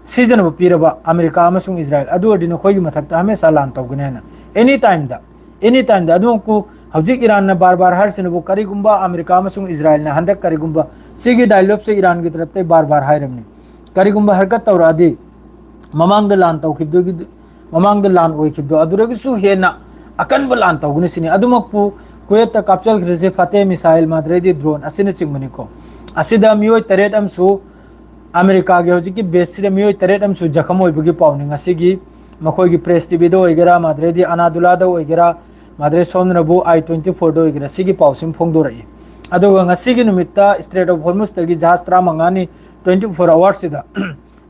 ꯁꯤꯖꯤꯟꯅꯕ ꯄꯤꯔꯕ ꯑꯃꯦꯔꯤꯀꯥ ꯑꯃꯁꯨꯡ ꯏꯖꯔꯥꯏꯜ, ꯑꯗꯨ ꯑꯣꯏꯔꯗꯤ ꯅꯈꯣꯏꯒꯤ ꯃꯊꯛꯇ ꯍꯃꯦꯁꯥ ꯂꯥꯟ ꯇꯧꯒꯅꯤ ꯍꯥꯏꯅ꯫ Any timeꯗ, any timeꯗ꯫ ꯑꯗꯨꯃꯛꯄꯨ ꯍꯧꯖꯤꯛ ꯏꯔꯥꯟꯅ ꯕꯥꯔ ꯕꯥꯔ ꯍꯥꯏꯔꯤꯁꯤꯅꯕꯨ, ꯀꯔꯤꯒꯨꯝꯕ ꯑꯃꯦꯔꯤꯀꯥ ꯑꯃꯁꯨꯡ ꯏꯖꯔꯥꯏꯜꯅ ꯍꯟꯗꯛ ꯀꯔꯤꯒꯨꯝꯕ ꯁꯤꯒꯤ dialogueꯁꯦ ꯏꯔꯥꯟꯒꯤ ꯇꯔꯞꯇꯩ ꯕꯥꯔ ꯕꯥꯔ ꯍꯥꯏꯔꯕꯅꯤ, ꯀꯔꯤꯒꯨꯝꯕ ꯍꯔꯀꯠ ꯇꯧꯔꯛꯑꯗꯤ ꯃꯃꯥꯡꯗ ꯂꯥꯟ ꯇꯧꯈꯤꯕꯗꯨꯒꯤ, ꯃꯃꯥꯡꯗ ꯂꯥꯟ ꯑꯣꯏꯈꯤꯕꯗꯣ ꯑꯗꯨꯗꯒꯤꯁꯨ ꯍꯦꯟꯅ ꯑꯀꯟꯕ ꯂꯥꯟ ꯇꯧꯒꯅꯤ ꯁꯤꯅꯤ꯫ ꯑꯗꯨꯃꯛꯄꯨ ꯀꯨꯋꯦꯠꯇ ꯀꯥꯞꯆꯜꯈ꯭ꯔꯤꯁꯦ ꯐꯇꯦ missile, ꯃꯥꯗ꯭ꯔꯦꯗꯤ drone ꯑꯁꯤꯅꯆꯤꯡꯕꯅꯤꯀꯣ꯫ ꯑꯁꯤꯗ ꯃꯤꯑꯣꯏ ꯇꯔꯦꯠ ꯑꯃꯁꯨ, ꯑꯃꯦꯔꯤꯀꯥꯒꯤ ꯍꯧꯖꯤꯛꯀꯤ baseꯁꯤꯗ ꯃꯤꯑꯣꯏ ꯇꯔꯦꯠ ꯑꯃꯁꯨ ꯖꯈꯝ ꯑꯣꯏꯕꯒꯤ ꯄꯥꯎꯅꯤ ꯉꯁꯤꯒꯤ ꯃꯈꯣꯏꯒꯤ Press TVꯗ ꯑꯣꯏꯒꯦꯔꯥ, ꯃꯥꯗ꯭ꯔꯦꯗꯤ ꯑꯅꯥꯗꯨꯂꯥꯗ ꯑꯣꯏꯒꯦꯔꯥ, ꯃꯥꯗ꯭ꯔꯦ ꯁꯣꯝꯅꯕꯨ I twenty fourꯗ ꯑꯣꯏꯒꯦꯔꯥ, ꯁꯤꯒꯤ ꯄꯥꯎꯁꯤꯃ ꯐꯣꯡꯗꯣꯔꯛꯏ꯫ ꯑꯗꯨꯒ ꯉꯁꯤꯒꯤ ꯅꯨꯃꯤꯠꯇ Strait of Hormuzꯇꯒꯤ ꯖꯍꯥꯖ ꯇꯔꯥꯃꯉꯥꯅꯤ twenty four hoursꯁꯤꯗ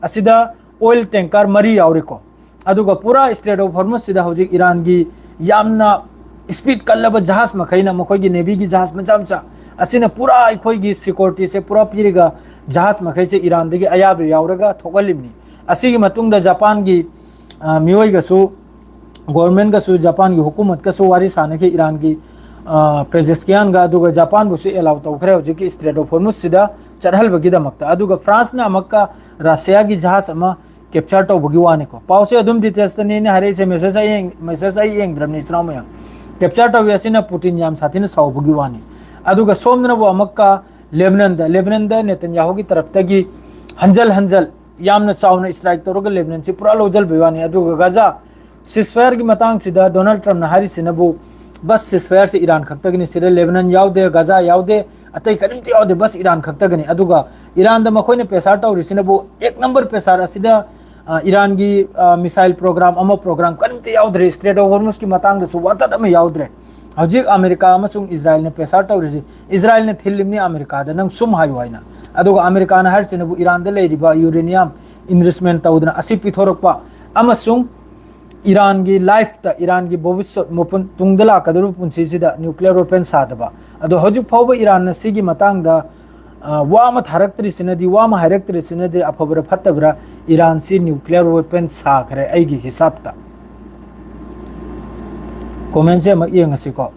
ꯑꯁꯤꯗ oil tanker ꯃꯔꯤ ꯌꯥꯎꯔꯤꯀꯣ꯫ ꯑꯗꯨꯒ ꯄꯨꯔꯥ Strait of Hormuzꯁꯤꯗ ꯍꯧꯖꯤꯛ ꯏꯔꯥꯟꯒꯤ ꯌꯥꯝꯅ speed ꯀꯜꯂꯕ ꯖꯍꯥꯖ ꯃꯈꯩꯅ, ꯃꯈꯣꯏꯒꯤ navyꯒꯤ ꯖꯍꯥꯖ ꯃꯆꯥ ꯃꯆꯥ ꯑꯁꯤꯅ ꯄꯨꯔꯥ ꯑꯩꯈꯣꯏꯒꯤ securityꯁꯦ ꯄꯨꯔꯥ ꯄꯤꯔꯒ ꯖꯍꯥꯖ ꯃꯈꯩꯁꯦ ꯏꯔꯥꯟꯗꯒꯤ ꯑꯌꯥꯕ ꯌꯥꯎꯔꯒ ꯊꯣꯛꯍꯜꯂꯤꯕꯅꯤ꯫ ꯑꯁꯤꯒꯤ ꯃꯇꯨꯡꯗ ꯖꯄꯥꯟꯒꯤ, ꯑ, ꯃꯤꯑꯣꯏꯒꯁꯨ, governmentꯒꯁꯨ, ꯖꯄꯥꯟꯒꯤ ꯍꯨꯀꯨꯃꯠꯀꯁꯨ ꯋꯥꯔꯤ ꯁꯥꯟꯅꯈꯤ ꯏꯔꯥꯟꯒꯤ, ꯑ, ꯄꯦꯖꯦꯁꯀꯤꯌꯥꯟꯒ꯫ ꯑꯗꯨꯒ ꯖꯄꯥꯟꯕꯨꯁꯨ allow ꯇꯧꯈ꯭ꯔꯦ ꯍꯧꯖꯤꯛꯀꯤ Strait of Hormuzꯁꯤꯗ ꯆꯠꯍꯜꯕꯒꯤꯗꯃꯛꯇ꯫ ꯑꯗꯨꯒ ꯐ꯭ꯔꯥꯟꯁꯅ ꯑꯃꯨꯛꯀ ꯔꯁꯤꯌꯥꯒꯤ ꯖꯍꯥꯖ ꯑꯃ capture ꯇꯧꯕꯒꯤ ꯋꯥꯅꯤꯀꯣ꯫ ꯄꯥꯎꯁꯦ ꯑꯗꯨꯝ detailsꯇꯅꯤ ꯑꯩꯅ ꯍꯥꯏꯔꯛꯏꯁꯦ, message ꯑꯩ ꯌꯦꯡ-, message ꯑꯩ ꯌꯦꯡꯗ꯭ꯔꯕꯅꯤ, ꯏꯆꯤꯟ ꯏꯅꯥꯎ ꯃꯌꯥꯝ꯫ Capture ꯇꯧꯏ ꯑꯁꯤꯅ ꯄꯨꯇꯤꯟ ꯌꯥꯝ ꯁꯥꯊꯤꯅ ꯁꯥꯎꯕꯒꯤ ꯋꯥꯅꯤ꯫ ꯑꯗꯨꯒ ꯁꯣꯝꯗꯅꯕꯨ ꯑꯃꯨꯛꯀ ꯂꯦꯕꯅꯟꯗ, ꯂꯦꯕꯅꯟꯗ ꯅꯦꯇꯟꯌꯥꯍꯨꯒꯤ ꯇꯔꯞꯇꯒꯤ ꯍꯟꯖꯜ ꯍꯟꯖꯜ ꯌꯥꯝꯅ ꯆꯥꯎꯅ strike ꯇꯧꯔꯒ ꯂꯦꯕꯅꯟꯁꯤ ꯄꯨꯔꯥ ꯂꯧꯁꯤꯟꯕꯒꯤ ꯋꯥꯅꯤ꯫ ꯑꯗꯨꯒ ꯒꯖꯥ ceasefireꯒꯤ ꯃꯇꯥꯡꯁꯤꯗ ꯗꯣꯅꯥꯜꯗ ꯇ꯭ꯔꯝꯞꯅ ꯍꯥꯏꯔꯤꯁꯤꯅꯕꯨ, ꯕꯁ ceasefireꯁꯤ ꯏꯔꯥꯟ ꯈꯛꯇꯒꯤꯅꯤ, ꯁꯤꯗ ꯂꯦꯕꯅꯟ ꯌꯥꯎꯗꯦ, ꯒꯖꯥ ꯌꯥꯎꯗꯦ, ꯑꯇꯩ ꯀꯔꯤꯝꯇ ꯌꯥꯎꯗꯦ, ꯕꯁ ꯏꯔꯥꯟ ꯈꯛꯇꯒꯤꯅꯤ꯫ ꯑꯗꯨꯒ ꯏꯔꯥꯟꯗ ꯃꯈꯣꯏꯅ pressure ꯇꯧꯔꯤꯁꯤꯅꯕꯨ, ꯑꯦꯛ ꯅꯝꯕꯔ pressure ꯑꯁꯤꯗ, ꯑ, ꯏꯔꯥꯟꯒꯤ, ꯑ, missile program ꯑꯃ program ꯀꯔꯤꯝꯇ ꯌꯥꯎꯗ꯭ꯔꯦ, Strait of Hormuzꯀꯤ ꯃꯇꯥꯡꯗꯁꯨ ꯋꯥꯇꯠ ꯑꯃ ꯌꯥꯎꯗ꯭ꯔꯦ꯫ ꯍꯧꯖꯤꯛ ꯑꯃꯦꯔꯤꯀꯥ ꯑꯃꯁꯨꯡ ꯏꯖꯔꯥꯏꯜꯅ pressure ꯇꯧꯔꯤꯁꯤ, ꯏꯖꯔꯥꯏꯜꯅ ꯊꯤꯜꯂꯤꯕꯅꯤ ꯑꯃꯦꯔꯤꯀꯥꯗ, ꯅꯪ ꯁꯨꯝ ꯍꯥꯏꯌꯨ ꯍꯥꯏꯅ꯫ ꯑꯗꯨꯒ ꯑꯃꯦꯔꯤꯀꯥꯅ ꯍꯥꯏꯔꯤꯁꯤꯅꯕꯨ ꯏꯔꯥꯟꯗ ꯂꯩꯔꯤꯕ uranium enrichment ꯇꯧꯗꯅ ꯑꯁꯤ ꯄꯤꯊꯣꯔꯛꯄ ꯑꯃꯁꯨꯡ ꯏꯔꯥꯟꯒꯤ ꯂꯥꯏꯐꯇ, ꯏꯔꯥꯟꯒꯤ ꯚꯕꯤꯁ꯭ꯌꯠ, ꯃꯄꯨꯟ ꯇꯨꯡꯗ ꯂꯥꯛꯀꯗꯧꯔꯤꯕ ꯄꯨꯟꯁꯤꯁꯤꯗ nuclear weapon ꯁꯥꯗꯕ꯫ ꯑꯗꯣ ꯍꯧꯖꯤꯛ ꯐꯥꯎꯕ ꯏꯔꯥꯟꯅ ꯁꯤꯒꯤ ꯃꯇꯥꯡꯗ, ꯑ, ꯋꯥ ꯑꯃ ꯊꯥꯔꯛꯇ꯭ꯔꯤꯁꯤꯅꯗꯤ, ꯋꯥ ꯑꯃ ꯍꯥꯏꯔꯛꯇ꯭ꯔꯤꯁꯤꯅꯗꯤ ꯑꯐꯕ꯭ꯔꯥ ꯐꯠꯇꯕ꯭ꯔꯥ? ꯏꯔꯥꯟꯁꯤ nuclear weapon ꯁꯥꯈ꯭ꯔꯦ ꯑꯩꯒꯤ ꯍꯤꯁꯥꯞꯇ꯫ Commentꯁꯦ ꯑꯃꯨꯛ ꯌꯦꯡꯉꯁꯤꯀꯣ,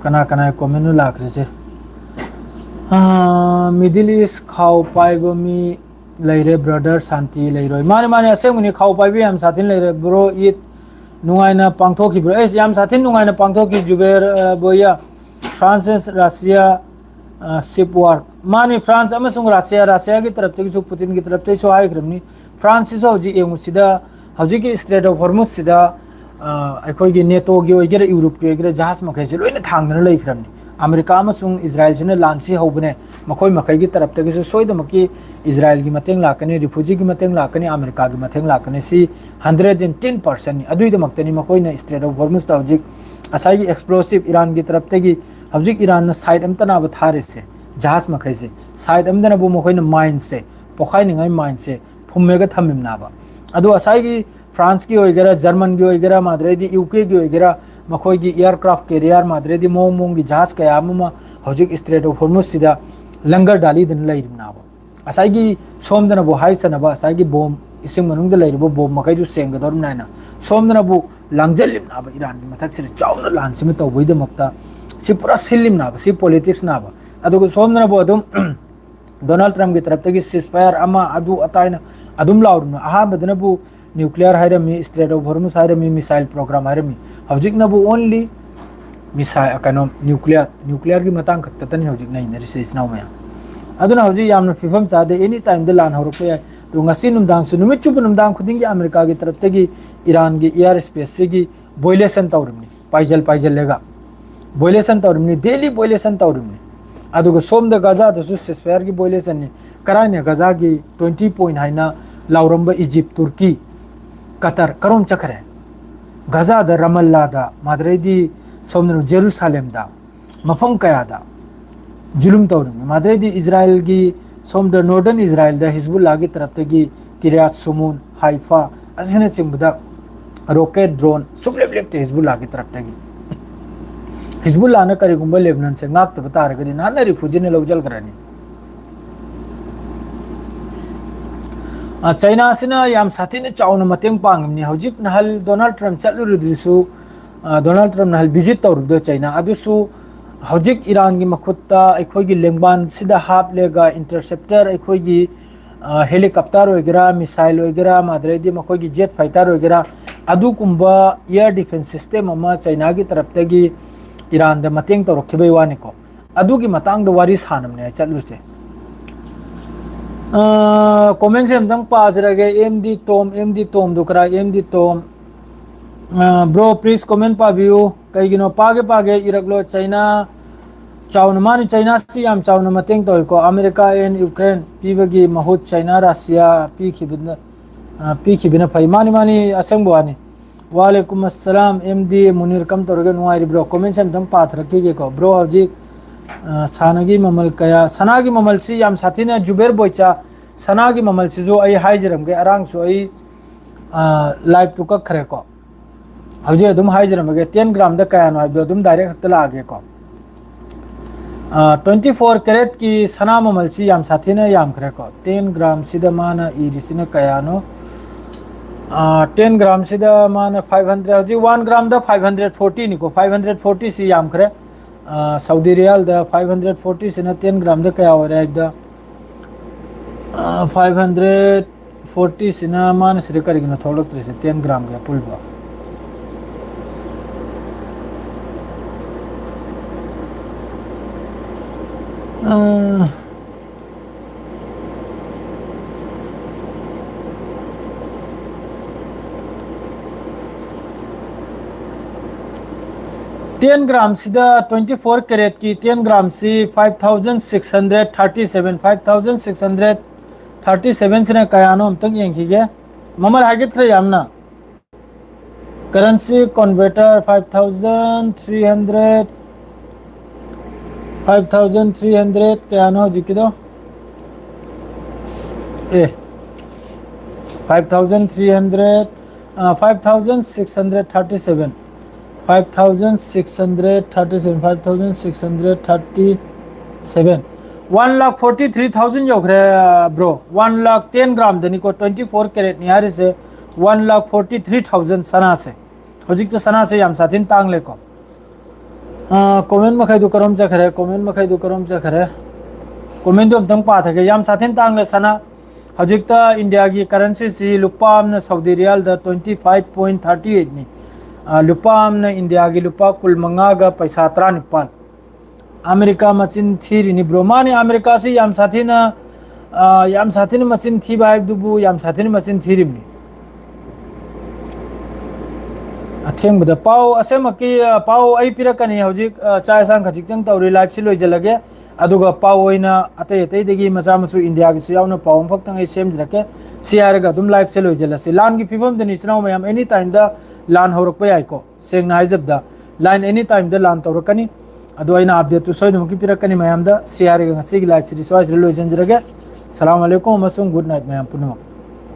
ꯀꯅꯥ ꯀꯅꯥ commentꯅꯣ ꯂꯥꯛꯈ꯭ꯔꯤꯁꯦ? ꯑ, Middle East ꯈꯥꯎ ꯄꯥꯏꯕ ꯃꯤ ꯂꯩꯔꯦ, brother ꯁꯥꯟꯇꯤ ꯂꯩꯔꯣꯏ꯫ ꯃꯥꯅꯦ, ꯃꯥꯅꯦ, ꯑꯁꯦꯡꯕꯅꯤ, ꯈꯥꯎ ꯄꯥꯏꯕꯤ ꯌꯥꯝ ꯁꯥꯊꯤꯅ ꯂꯩꯔꯦ꯫ Bro Eid ꯅꯨꯡꯉꯥꯏꯅ ꯄꯥꯡꯊꯣꯛꯈꯤꯕ꯭ꯔꯣ? ꯑꯦꯁ, ꯌꯥꯝ ꯁꯥꯊꯤꯅ ꯅꯨꯡꯉꯥꯏꯅ ꯄꯥꯡꯊꯣꯛꯈꯤ, ꯖꯨꯕꯦꯔ, ꯑ, ꯕꯣꯌꯥ꯫ France, Russia, ꯑ, ship war꯫ ꯃꯥꯅꯤ, France ꯑꯃꯁꯨꯡ Russia, Russiaꯒꯤ ꯇꯔꯞꯇꯒꯤꯁꯨ, Putinꯒꯤ ꯇꯔꯞꯇꯒꯤꯁꯨ ꯍꯥꯏꯈ꯭ꯔꯕꯅꯤ꯫ Franceꯁꯤꯁꯨ ꯍꯧꯖꯤꯛ ꯌꯦꯡꯉꯨ ꯁꯤꯗ, ꯍꯧꯖꯤꯛꯀꯤ Strait of Hormuzꯁꯤꯗ, ꯑ, ꯑꯩꯈꯣꯏꯒꯤ NATOꯒꯤ ꯑꯣꯏꯒꯦꯔꯥ, Europeꯒꯤ ꯑꯣꯏꯒꯦꯔꯥ, ꯖꯍꯥꯖ ꯃꯈꯩꯁꯦ ꯂꯣꯏꯅ ꯊꯥꯡꯗꯅ ꯂꯩꯈ꯭ꯔꯕꯅꯤ꯫ ꯑꯃꯦꯔꯤꯀꯥ ꯑꯃꯁꯨꯡ ꯏꯖꯔꯥꯏꯜꯁꯤꯅ ꯂꯥꯟꯁꯤ ꯍꯧꯕꯅꯦ, ꯃꯈꯣꯏ ꯃꯈꯩꯒꯤ ꯇꯔꯞꯇꯒꯤꯁꯨ ꯁꯣꯏꯗꯃꯛꯀꯤ ꯏꯖꯔꯥꯏꯜꯒꯤ ꯃꯇꯦꯡ ꯂꯥꯛꯀꯅꯤ, refugeeꯒꯤ ꯃꯇꯦꯡ ꯂꯥꯛꯀꯅꯤ, ꯑꯃꯦꯔꯤꯀꯥꯒꯤ ꯃꯇꯦꯡ ꯂꯥꯛꯀꯅꯤ꯫ ꯁꯤ hundred and ten percentꯅꯤ꯫ ꯑꯗꯨꯒꯤꯗꯃꯛꯇꯅꯤ ꯃꯈꯣꯏꯅ Strait of Hormuzꯇ ꯍꯧꯖꯤꯛ ꯉꯁꯥꯏꯒꯤ explosive ꯏꯔꯥꯟꯒꯤ ꯇꯔꯞꯇꯒꯤ ꯍꯧꯖꯤꯛ ꯏꯔꯥꯟꯅ side ꯑꯃꯠꯇꯅꯥꯕ ꯊꯥꯔꯤꯁꯦ, ꯖꯍꯥꯖ ꯃꯈꯩꯁꯦ꯫ Side ꯑꯃꯗꯅꯕꯨ ꯃꯈꯣꯏꯅ mineꯁꯦ, ꯄꯣꯈꯥꯏꯅꯤꯡꯉꯥꯏ mineꯁꯦ ꯐꯨꯝꯃꯒ ꯊꯝꯃꯤꯕꯅꯥꯕ꯫ ꯑꯗꯣ ꯉꯁꯥꯏꯒꯤ Franceꯀꯤ ꯑꯣꯏꯒꯦꯔꯥ, Germanꯒꯤ ꯑꯣꯏꯒꯦꯔꯥ, ꯃꯥꯗ꯭ꯔꯩꯗꯤ UKꯒꯤ ꯑꯣꯏꯒꯦꯔꯥ, ꯃꯈꯣꯏꯒꯤ aircraft carrier, ꯃꯥꯗ꯭ꯔꯩꯗꯤ ꯃꯑꯣꯡ ꯃꯑꯣꯡꯒꯤ ꯖꯍꯥꯖ ꯀꯌꯥ ꯑꯃ ꯍꯧꯖꯤꯛ Strait of Hormuzꯁꯤꯗ ꯂꯪꯒꯔ ꯗꯥꯂꯤꯗꯅ ꯂꯩꯔꯤꯕꯅꯥꯕ꯫ ꯉꯁꯥꯏꯒꯤ ꯁꯣꯝꯗꯅꯕꯨ ꯍꯥꯏꯁꯅꯕ, ꯉꯁꯥꯏꯒꯤ bomb, ꯏꯁꯤꯡ ꯃꯅꯨꯡꯗ ꯂꯩꯔꯤꯕ bomb ꯃꯈꯩꯗꯨ ꯁꯦꯡꯒꯗꯧꯔꯤꯕꯅꯤ ꯍꯥꯏꯅ ꯁꯣꯝꯗꯅꯕꯨ ꯂꯥꯡꯖꯜꯂꯤꯕꯅꯥꯕ, ꯏꯔꯥꯟꯒꯤ ꯃꯊꯛꯁꯤꯗ ꯆꯥꯎꯅ ꯂꯥꯟꯁꯤꯃ ꯇꯧꯕꯒꯤꯗꯃꯛꯇ꯫ ꯁꯤ ꯄꯨꯔꯥ ꯁꯤꯜꯂꯤꯕꯅꯥꯕ, ꯁꯤ politicsꯅꯥꯕ꯫ ꯑꯗꯨꯒ ꯁꯣꯝꯗꯅꯕꯨ ꯑꯗꯨꯝ Donald Trumpꯀꯤ ꯇꯔꯞꯇꯒꯤ ceasefire ꯑꯃ ꯑꯗꯨ ꯑꯇꯥꯏꯅ ꯑꯗꯨꯝ ꯂꯥꯎꯔꯤꯕꯅꯤ꯫ ꯑꯍꯥꯟꯕꯗꯅꯕꯨ nuclear ꯍꯥꯏꯔꯝꯃꯤ, Strait of Hormuz ꯍꯥꯏꯔꯝꯃꯤ, missile program ꯍꯥꯏꯔꯝꯃꯤ꯫ ꯍꯧꯖꯤꯛꯅꯕꯨ only missile, ꯀꯩꯅꯣ, nuclear, nuclearꯒꯤ ꯃꯇꯥꯡ ꯈꯛꯇꯇꯅꯤ ꯍꯧꯖꯤꯛ ꯅꯩꯅꯔꯤꯁꯦ, ꯏꯆꯤꯟ ꯏꯅꯥꯎ ꯃꯌꯥꯝ꯫ ꯑꯗꯨꯅ ꯍꯧꯖꯤꯛ ꯌꯥꯝꯅ ꯐꯤꯕꯝ ꯆꯥꯗꯦ, any timeꯗ ꯂꯥꯟ ꯍꯧꯔꯛꯄ ꯌꯥꯏ꯫ ꯑꯗꯣ ꯉꯁꯤ ꯅꯨꯡꯗꯥꯡꯁꯨ, ꯅꯨꯃꯤꯠ ꯆꯨꯞꯄ ꯅꯨꯡꯗꯥꯡ ꯈꯨꯗꯤꯡꯒꯤ ꯑꯃꯦꯔꯤꯀꯥꯒꯤ ꯇꯔꯞꯇꯒꯤ ꯏꯔꯥꯟꯒꯤ air spaceꯁꯤꯒꯤ violation ꯇꯧꯔꯤꯕꯅꯤ, ꯄꯥꯏꯖꯜ ꯄꯥꯏꯖꯜꯂꯒ violation ꯇꯧꯔꯤꯕꯅꯤ, daily violation ꯇꯧꯔꯤꯕꯅꯤ꯫ ꯑꯗꯨꯒ ꯁꯣꯝꯗ ꯒꯖꯥꯗꯁꯨ ceasefireꯒꯤ violationꯅꯤ꯫ ꯀꯔꯥꯏꯅ ꯒꯖꯥꯒꯤ twenty point ꯍꯥꯏꯅ ꯂꯥꯎꯔꯝꯕ ꯏꯖꯤꯞ, ꯇꯨꯔꯀꯤ, ꯀꯇꯔ ꯀꯔꯣꯝ ꯆꯠꯈ꯭ꯔꯦ? ꯒꯖꯥꯗ, ꯔꯃꯜꯂꯥꯗ, ꯃꯥꯗ꯭ꯔꯩꯗꯤ ꯁꯣꯝꯗꯅ ꯖꯦꯔꯨꯁꯥꯂꯦꯝꯗ, ꯃꯐꯝ ꯀꯌꯥꯗ ꯖꯨꯂꯨꯝ ꯇꯧꯔꯤꯕꯅꯤ꯫ ꯃꯥꯗ꯭ꯔꯩꯗꯤ ꯏꯖꯔꯥꯏꯜꯒꯤ ꯁꯣꯝꯗ northern ꯏꯖꯔꯥꯏꯜꯗ ꯍꯤꯖꯕꯨꯜꯂꯥꯒꯤ ꯇꯔꯞꯇꯒꯤ ꯀꯤꯔꯤꯌꯥꯠ ꯁꯨꯃꯨꯟ, ꯍꯥꯏꯐꯥ ꯑꯁꯤꯅꯆꯤꯡꯕꯗ ꯔꯣꯀꯦꯠ, ꯗ꯭ꯔꯣꯟ ꯁꯨꯡꯂꯦꯞ ꯂꯦꯞꯇꯦ ꯍꯤꯖꯕꯨꯜꯂꯥꯒꯤ ꯇꯔꯞꯇꯒꯤ꯫ ꯍꯤꯖꯕꯨꯜꯂꯥꯅ ꯀꯔꯤꯒꯨꯝꯕ ꯂꯦꯕꯅꯟꯁꯦ ꯉꯥꯛꯇꯕ ꯇꯥꯔꯒꯗꯤ ꯅꯍꯥꯟꯅ ꯔꯤꯐ꯭ꯌꯨꯖꯤꯅ ꯂꯧꯁꯤꯟꯈ꯭ꯔꯅꯤ꯫ ꯑ, ꯆꯩꯅꯥꯁꯤꯅ ꯌꯥꯝ ꯁꯥꯊꯤꯅ ꯆꯥꯎꯅ ꯃꯇꯦꯡ ꯄꯥꯡꯉꯤꯕꯅꯤ꯫ ꯍꯧꯖꯤꯛ ꯅꯍꯥꯟ ꯗꯣꯅꯥꯜꯗ ꯇ꯭ꯔꯝꯞ ꯆꯠꯂꯨꯔꯤꯗꯨꯁꯨ, ꯑ, ꯗꯣꯅꯥꯜꯗ ꯇ꯭ꯔꯝꯞꯅ ꯍꯥꯏ ꯚꯤꯖꯤꯠ ꯇꯧꯔꯨꯕꯗꯣ ꯆꯩꯅꯥ, ꯑꯗꯨꯁꯨ ꯍꯧꯖꯤꯛ ꯏꯔꯥꯟꯒꯤ ꯃꯈꯨꯠꯇ ꯑꯩꯈꯣꯏꯒꯤ ꯂꯦꯡꯕꯥꯟꯁꯤꯗ ꯍꯥꯞꯂꯒ ꯏꯟꯇꯔꯁꯦꯞꯇꯔ ꯑꯩꯈꯣꯏꯒꯤ, ꯑ, ꯍꯦꯂꯤꯀꯣꯞꯇꯔ ꯑꯣꯏꯒꯦꯔꯥ, ꯃꯤꯁꯥꯏꯜ ꯑꯣꯏꯒꯦꯔꯥ, ꯑꯗꯩꯗꯤ ꯃꯈꯣꯏꯒꯤ ꯖꯦꯠ ꯐꯥꯏꯇꯔ ꯑꯣꯏꯒꯦꯔꯥ, ꯑꯗꯨꯒꯨꯝꯕ ꯏꯌꯔ ꯗꯤꯐꯦꯟꯁ ꯁꯤꯁꯇꯦꯝ ꯑꯃ ꯆꯩꯅꯥꯒꯤ ꯇꯔꯞꯇꯒꯤ ꯏꯔꯥꯟꯗ ꯃꯇꯦꯡ ꯇꯧꯔꯛꯈꯤꯕꯩ ꯋꯥꯅꯤꯀꯣ꯫ ꯑꯗꯨꯒꯤ ꯃꯇꯥꯡꯗ ꯋꯥꯔꯤ ꯁꯥꯟꯅꯕꯅꯦ ꯑꯩ ꯆꯠꯂꯨꯁꯦ꯫ ꯑ, ꯀꯣꯃꯦꯟꯁꯦ ꯑꯝꯇꯪ ꯄꯥꯖꯔꯒꯦ꯫ ꯑꯦꯝ ꯗꯤ ꯇꯣꯝ, ꯑꯦꯝ ꯗꯤ ꯇꯣꯝꯗꯨ ꯀꯔꯥꯏ? ꯑꯦꯝ ꯗꯤ ꯇꯣꯝ꯫ ꯑ, bro, please comment ꯄꯥꯕꯤꯌꯨ꯫ ꯀꯩꯒꯤꯅꯣ? ꯄꯥꯒꯦ, ꯄꯥꯒꯦ, ꯏꯔꯛꯂꯣ꯫ ꯆꯩꯅꯥ ꯆꯥꯎꯅ, ꯃꯥꯅꯤ, ꯆꯩꯅꯥꯁꯤ ꯌꯥꯝ ꯆꯥꯎꯅ ꯃꯇꯦꯡ ꯇꯧꯏꯀꯣ꯫ ꯑꯃꯦꯔꯤꯀꯥ and ꯌꯨꯀ꯭ꯔꯦꯟ ꯄꯤꯕꯒꯤ ꯃꯍꯨꯠ ꯆꯩꯅꯥ, ꯔꯁꯤꯌꯥ ꯄꯤꯈꯤꯕꯅ, ꯑ, ꯄꯤꯈꯤꯕꯅ ꯐꯩ꯫ ꯃꯥꯅꯤ, ꯃꯥꯅꯤ, ꯑꯁꯦꯡꯕ ꯋꯥꯅꯤ꯫ ꯋꯥꯂꯦꯀꯨꯝ ꯑꯁꯂꯥꯝ, ꯑꯦꯝ ꯗꯤ ꯃꯨꯅꯤꯔ, ꯀꯝ ꯇꯧꯔꯒꯦ? ꯅꯨꯡꯉꯥꯏꯔꯤꯕ꯭ꯔꯣ? ꯀꯣꯃꯦꯟꯁꯦ ꯑꯝꯇꯪ ꯄꯥꯊꯔꯛꯈꯤꯒꯦꯀꯣ꯫ Bro, ꯍꯧꯖꯤꯛ, ꯑ, ꯁꯅꯥꯒꯤ ꯃꯃꯜ ꯀꯌꯥ? ꯁꯅꯥꯒꯤ ꯃꯃꯜꯁꯤ ꯌꯥꯝ ꯁꯥꯊꯤꯅ, ꯖꯨꯕꯦꯔ ꯕꯣꯏꯆꯥ, ꯁꯅꯥꯒꯤ ꯃꯃꯜꯁꯤꯁꯨ ꯑꯩ ꯍꯥꯏꯖꯔꯝꯒꯦ꯫ ꯑꯔꯥꯡꯁꯨ ꯑꯩ, ꯑ, ꯂꯥꯏꯚꯇꯨ ꯀꯛꯈ꯭ꯔꯦꯀꯣ꯫ ꯍꯧꯖꯤꯛ ꯑꯗꯨꯝ ꯍꯥꯏꯖꯔꯝꯃꯒꯦ, ꯇꯦꯟ ꯒ꯭ꯔꯥꯝꯗ ꯀꯌꯥꯅꯣ ꯍꯥꯏꯕꯗꯣ ꯑꯗꯨꯝ ꯗꯥꯏꯔꯦꯛ ꯍꯦꯛꯇ ꯂꯥꯛꯑꯒꯦꯀꯣ꯫ ꯑ, twenty four carat ꯀꯤ ꯁꯅꯥ ꯃꯃꯜꯁꯤ ꯌꯥꯝ ꯁꯥꯊꯤꯅ ꯌꯥꯝꯈ꯭ꯔꯦꯀꯣ꯫ ꯇꯦꯟ ꯒ꯭ꯔꯥꯝꯁꯤꯗ ꯃꯥꯅ ꯏꯔꯤꯁꯤꯅ ꯀꯌꯥꯅꯣ? ꯑ, ꯇꯦꯟ ꯒ꯭ꯔꯥꯝꯁꯤꯗ ꯃꯥꯅ five hundred, ꯍꯧꯖꯤꯛ ꯋꯥꯟ ꯒ꯭ꯔꯥꯝꯗ five hundred forty ꯅꯤꯀꯣ, five hundred forty ꯁꯤ ꯌꯥꯝꯈ꯭ꯔꯦ꯫ ꯑ, ꯁꯥꯎꯗꯤ ꯔꯤꯌꯥꯜꯗ five hundred forty ꯁꯤꯅ ꯇꯦꯟ ꯒ꯭ꯔꯥꯝꯗ ꯀꯌꯥ ꯑꯣꯏꯔꯦ ꯍꯥꯏꯕꯗ, ꯑ, five hundred forty ꯁꯤꯅ ꯃꯥꯅ ꯁꯤꯗ ꯀꯔꯤꯒꯤꯅꯣ ꯊꯣꯛꯂꯛꯇ꯭ꯔꯤꯁꯦ? ꯇꯦꯟ ꯒ꯭ꯔꯥꯝꯒꯤ ꯑꯄꯨꯜꯕ꯫ ꯑ, ꯇꯦꯟ ꯒ꯭ꯔꯥꯝꯁꯤꯗ twenty four carat ꯀꯤ ten ꯒ꯭ꯔꯥꯝꯁꯤ five thousand six hundred thirty seven, five thousand six hundred thirty seven ꯁꯤꯅ ꯀꯌꯥꯅꯣ ꯑꯝꯇꯪ ꯌꯦꯡꯈꯤꯒꯦ꯫ ꯃꯃꯜ ꯍꯥꯏꯒꯠꯈ꯭ꯔꯦ ꯌꯥꯝꯅ꯫ Currency converter, five thousand three hundred, five thousand three hundred ꯀꯌꯥꯅꯣ ꯍꯧꯖꯤꯛꯀꯤꯗꯣ? ꯑꯦ, five thousand three hundred, Five thousand six hundred thirty seven, five thousand six hundred thirty seven, five thousand six hundred thirty seven. One lakh forty three thousand ꯌꯧꯈ꯭ꯔꯦ꯫ Bro, one lakh ten gram ꯗꯅꯤꯀꯣ, twenty four carat ꯅꯤ ꯍꯥꯏꯔꯤꯁꯦ꯫ One lakh forty three thousand ꯁꯅꯥꯁꯦ꯫ ꯍꯧꯖꯤꯛꯇ ꯁꯅꯥꯁꯦ ꯌꯥꯝ ꯁꯥꯊꯤꯅ ꯇꯥꯡꯂꯦꯀꯣ꯫ Comment ꯃꯈꯩꯗꯨ ꯀꯔꯣꯝ ꯆꯠꯈ꯭ꯔꯦ? Comment ꯃꯈꯩꯗꯨ ꯀꯔꯣꯝ ꯆꯠꯈ꯭ꯔꯦ? Comment ꯗꯨ ꯑꯝꯇꯪ ꯄꯥꯊꯒꯦ꯫ ꯌꯥꯝ ꯁꯥꯊꯤꯅ ꯇꯥꯡꯂꯦ ꯁꯅꯥ꯫ ꯍꯧꯖꯤꯛꯇ ꯏꯟꯗꯤꯌꯥꯒꯤ currency ꯁꯤ ꯂꯨꯄꯥ ꯑꯃꯅ Saudi ꯔꯤꯌꯥꯜꯗ twenty five point thirty eight ꯅꯤ꯫ ꯂꯨꯄꯥ ꯑꯃꯅ ꯏꯟꯗꯤꯌꯥꯒꯤ ꯂꯨꯄꯥ ꯀꯨꯟꯃꯉꯥꯒ ꯄꯩꯁꯥ ꯇꯔꯥꯅꯤꯄꯥꯜ꯫ ꯑꯃꯦꯔꯤꯀꯥ ꯃꯆꯤꯟ ꯊꯤꯔꯤꯅꯤ, bro꯫ ꯃꯥꯅꯤ, ꯑꯃꯦꯔꯤꯀꯥꯁꯤ ꯌꯥꯝ ꯁꯥꯊꯤꯅ, ꯌꯥꯝ ꯁꯥꯊꯤꯅ ꯃꯆꯤꯟ ꯊꯤꯕ ꯍꯥꯏꯕꯗꯨꯕꯨ ꯌꯥꯝ ꯁꯥꯊꯤꯅ ꯃꯆꯤꯟ ꯊꯤꯔꯤꯕꯅꯤ꯫ ꯑꯊꯦꯡꯕꯗ ꯄꯥꯎ, ꯑꯁꯦꯡꯃꯛꯀꯤ ꯄꯥꯎ ꯑꯩ ꯄꯤꯔꯛꯀꯅꯤ꯫ ꯍꯧꯖꯤꯛ ꯆꯥꯛ ꯌꯦꯟꯁꯥꯡ ꯈꯖꯤꯛꯇꯪ ꯇꯧꯔꯤ, live ꯁꯤ ꯂꯣꯏꯁꯤꯜꯂꯒꯦ꯫ ꯑꯗꯨꯒ ꯄꯥꯎ ꯑꯣꯏꯅ ꯑꯇꯩ ꯑꯇꯩꯗꯒꯤ ꯃꯆꯥ ꯃꯁꯨ ꯏꯟꯗꯤꯌꯥꯒꯤꯁꯨ ꯌꯥꯎꯅ ꯄꯥꯎ ꯑꯃꯈꯛꯇꯪ ꯑꯩ ꯁꯦꯝꯖꯔꯛꯀꯦ꯫ ꯁꯤ ꯍꯥꯏꯔꯒ ꯑꯗꯨꯝ live ꯁꯦ ꯂꯣꯏꯁꯤꯜꯂꯁꯤ꯫ ꯂꯥꯟꯒꯤ ꯐꯤꯕꯝꯗꯅꯤ, ꯏꯆꯤꯟ ꯏꯅꯥꯎ ꯃꯌꯥꯝ, any time ꯗ ꯂꯥꯟ ꯍꯧꯔꯛꯄ ꯌꯥꯏꯀꯣ꯫ ꯁꯦꯡꯅ ꯍꯥꯏꯖꯕꯗ, line any time ꯗ ꯂꯥꯟ ꯇꯧꯔꯛꯀꯅꯤ꯫ ꯑꯗꯣ ꯑꯩꯅ update ꯇꯨ ꯁꯣꯏꯗꯅꯃꯛꯀꯤ ꯄꯤꯔꯛꯀꯅꯤ ꯃꯌꯥꯝꯗ꯫ ꯁꯤ ꯍꯥꯏꯔꯒ ꯉꯁꯤꯒꯤ live ꯁꯤꯗꯤ ꯁ꯭ꯋꯥꯏꯁꯤꯗ ꯂꯣꯏꯁꯤꯟꯖꯔꯒꯦ꯫ ꯁꯂꯥꯝ ꯑꯂꯩꯀꯨꯝ ꯑꯃꯁꯨꯡ good night ꯃꯌꯥꯝ ꯄꯨꯝꯅꯃꯛ꯫